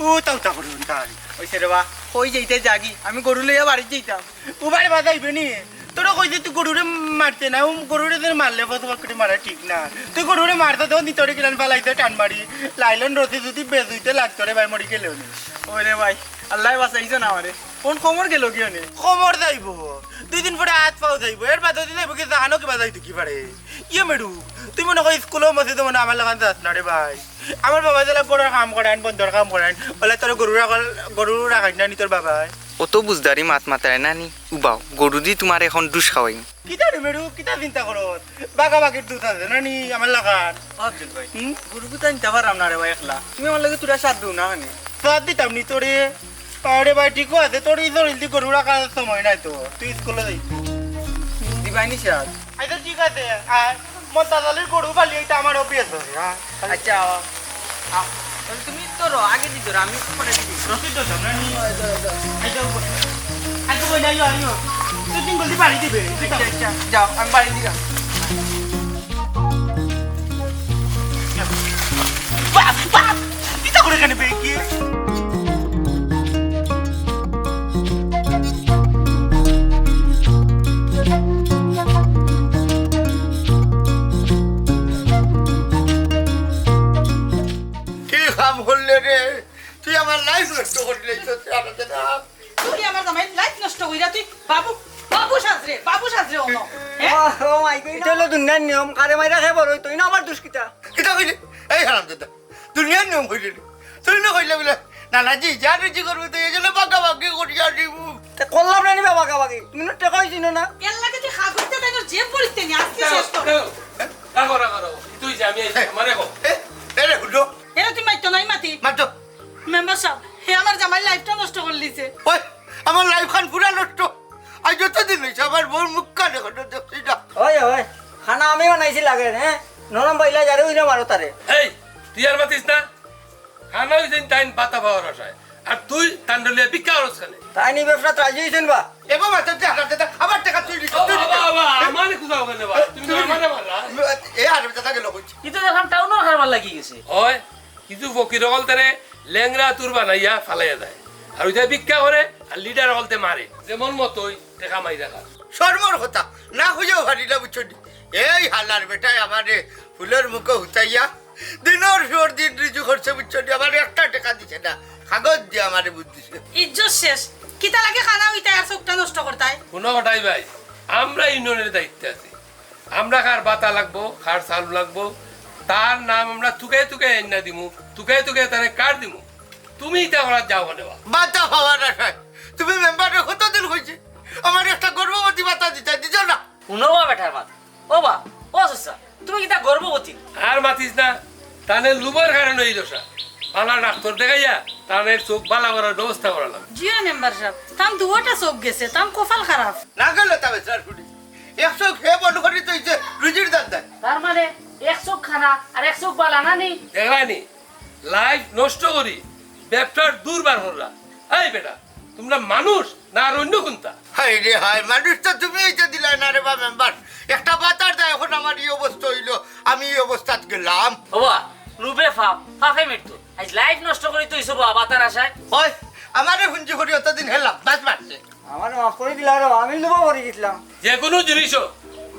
ও তাও তা করো তাই। অইছে রে বা, কই যাইতে যাগি, আমি গরু লইয়া বাড়িত যাইতাম। ও বারে বাজাইবে নি? তোরে কইছি তুই গরুরে মারতে না, ও গরুরে যে মারলে ফটো ফট করে মারা ঠিক না। তুই গরুরে মারতে দেও নি, তোরে কিলান ফালাইতে টান মারি। লাইলন রশি যদি বেজুইতে লাগতো রে ভাই, মরি গেলেও নি। ওরে ভাই, আল্লাহ বাঁচাইছো না আমারে। কোন কোমর গেল গিয়ে নে? কোমর যাইবো, দুই দিন পরে হাত পাও যাইবো, এর বাদে দিন যাইবো কি জানো কি বাজাইতে কি পারে? ইয়ে মেরু, তুই মনে কর স্কুলও মসজিদও মনে আমার লাগান যাস না রে ভাই। আমার বাবা যেলা গরুর কাম করেন, বন্দর কাম করেন, বলে তোর গরু রাখাল, গরু রাখাই না নি তোর বাবায়। অত বুঝদারি মাত মাতায় না নি। উবাও, গরু দি তোমার এখন ডুস খাওয়াই। কিতা রে মেরু, কিতা চিন্তা করো? বাগাবাগির দুধ আছে না নি আমার লাগান? আব্দুল ভাই, হুম? গরু গুতা নিতে পারলাম না রে ভাই একলা। তুমি আমার লগে তোরা সাথ দিও না কেনে? সাথ দিতাম নি তোরে। আরে ভাই, ঠিকও আছে, তোর এই শরীর দি গরু রাখার সময় নাই তো, তুই স্কুলে যাই। দিবাই নি সাথ? আচ্ছা, ঠিক আছে, আর মন্তাজ আলীর গরু পালি, এটা আমার অভ্যাস আছে, হ্যাঁ। আচ্ছা, আ, আ, তুমি ধরো, আগে দি ধরো, আমি পরে দি। রশিদ ধরো, না নি? আচ্ছা, আচ্ছা, বই, আইও, আইও। তুই তিন গলতি পাড়ি দিবে, ঠিক আছে? আচ্ছা, যাও, আমি বাড়ি দিলাম। বাপ, বাপ, কিতা করে এখানে পেয়ে গিয়ে? কি কাম করলে রে? তুই আমার লাইফ নষ্ট করিলে। তুই আমার জামাই লাইফ নষ্ট কইরা তুই বাবু, বাবু সাজরে, বাবু সাজরে অনো। হ্যাঁ? ও, ও মাই গড, ইটা অইলো দুনিয়ার নিয়ম, কারে মাইরা খায় বড় অইতো, ইনো আমার দুষ কিতা? কিতা কইলি? এই হারামজাদা, দুনিয়ার নিয়ম কইলি নি? তুই না কইলে বলে, না, না, জি, যা রুজি করবি তুই, এই জন্য বাগাবাগি করিয়া দিমু। তে করলাম না নি বা বাগাবাগি? তুমি না টেকাই চিনো না। এর লাগে তুই খাগুইতে তাই তোর জেব পড়িতে নি, আজকে শেষ কর। রাখো, রাখো, রাখো। তুই যা, আমি এই, আমারে কও। এ, এ রে, হুডো। এরে তুই মাইতো নাই মাতি। মাতো। মেম্বার সাব, হে আমার জামাইর লাইফটা নষ্ট করিলিছে। ওই, আমার লাইফ খান পুরা নষ্ট। আজ যতদিন অইছে আমার বউর মুখ কানে খনো দেখছি না। ওই, ওই, খানা আমি বানাইছি লাগে, হ্যাঁ? নরম বাইলা যারে উইনা মারো তারে। এই, তুই আর মাতিস না। খানা অইছে তাইন বাতা পাওয়ার আশায়। আর তুই তান ডলিয়া ভিক্ষা করস কেনে? তাইন ই ব্যবসাত রাজি অইছইন বা? এ বাবা, তোর যে হারামজাদা, আমার টেকা তুই নিছ, ও তুই নিছ। বাবা, বাবা, আমারে খুঁজাও কেনে বা? তুমি তুমি আমারে মারলা। এ হারামজাদা গেল কই? ই তো দেখলাম টাউনর কারবার লাগি গেছে। অয়, কিছু ফকির অকলতারে লেংড়া তুর বানাইয়া ফালাইয়া দেয়। আর অইতে ভিক্ষা করে, আর লিডার অকলতে মারে। যেমন মতই টেকা মাইরা খায়। শরমর কথা, না কইয়াও ফারিলা বুঝছো নি? এই হালার বেটায় আমারে ফুলর মুখো হুতাইয়া দিনর পর দিন রুজি করছে বুঝছো নি? আমারে একটা টেকা দিছে না, কাগজ দিয়া আমারে বুঝ দিছে। ইজ্জত শেষ। কিতা লাগি খানা অইতায় আর চউখটা নষ্ট করতায়? হুনো কটাই ভাই, আমরা ইউনিয়নর দায়িত্বে আছি। আমরা কার বাতা লাগবো, কার চাউল লাগবো, তার নাম আমরা তুকাই তুকাই আইন্না দিমু, তুকাই তুকাই তারে কার্ড দিমু। তুমি ইতা করাত যাও কেনে বা? বাতা পাওয়ার আশায়। তুমি মেম্বারে কতদিন কইছি, আমারে একটা গর্ভবতী বাতা দিতায়, দিছো না। হুনো বা বেটার মাত। ও বা, ও চাচা, তুমি কিতা গর্ভবতী? আর মাতিস না, তানে লুভর কারণে অইলো সা। ভালা ডাক্তর দেখাইয়া তানে চউখ ভালা করার ব্যবস্থা করা লাগবো। জি অয় মেম্বার সাব, তান দুইটা চউখ গেছে, তান কপাল খারাপ। না গেলে তবে স্যার ফুটি। এক চউখ হে বন্ধ করি তো অইছে রুজির ধান্দায়। তার মানে এক চউখ খানা আর এক চউখ ভালা না নি? দেখলায় নি, লাইফ নষ্ট করি ব্যবসার দুর্বার করলা। এই বেটা, তুমরা মানুষ না আর অইন্য কুন্তা? হায় রে হায়, মানুষ তো তুমি অইতে দিলায় না রে বা মেম্বার। একটা বাতার দায় অখন আমার ই অবস্থা অইলো, আমি ই অবস্থাত গেলাম। ও বা, লুভে পাপ, পাপে মৃত্যু। আইজ লাইফ নষ্ট করি তুই সব বাতার আশায়। ওই, আমারে হুঞ্জি করি অতদিন হেলাম, বাস মারছে। আমারে মাফ করি দিলা রে, আমি লুভো পড়ি গেছিলাম। যেকুনু জিনিস অউক,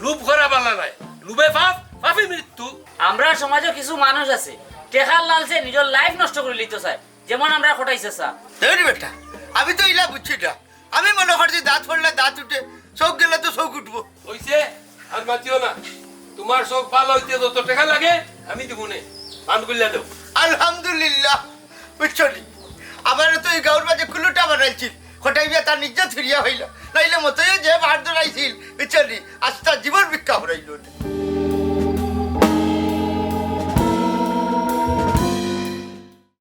লুভ করা ভালা নায়। লুভে পাপ, পাপে মৃত্যু। আমরার সমাজো কিছু মানুষ আছে, টেকার লালচে নিজর লাইফ নষ্ট করিলিতো চায়। যেমন আমরার কটাই চাচা। ধুর বেটা, আমি তো ইলা বুঝছি না। আমি মনো করছি দাঁত পড়লে দাঁত উঠে, চউখ গেলে তো চউখ উঠবো। অইছে, আর মাতিও না। তুমার চউখ ভালা অইতে যত টেকা লাগে, আমি দিমু নে। পান করিয়া দেও। আলহামদুলিল্লাহ, বুঝছো নি? আমারে তো ই গাউর মাঝে কুলুটা বানাইছিল। কটাই মিয়া তান ইজ্জত ফিরিয়া পাইলো। নাইলে মতইয়ে যে বাহার ধরাইছিল, বুঝছো নি? আস্তা জীবন ভিক্ষা করাইলো।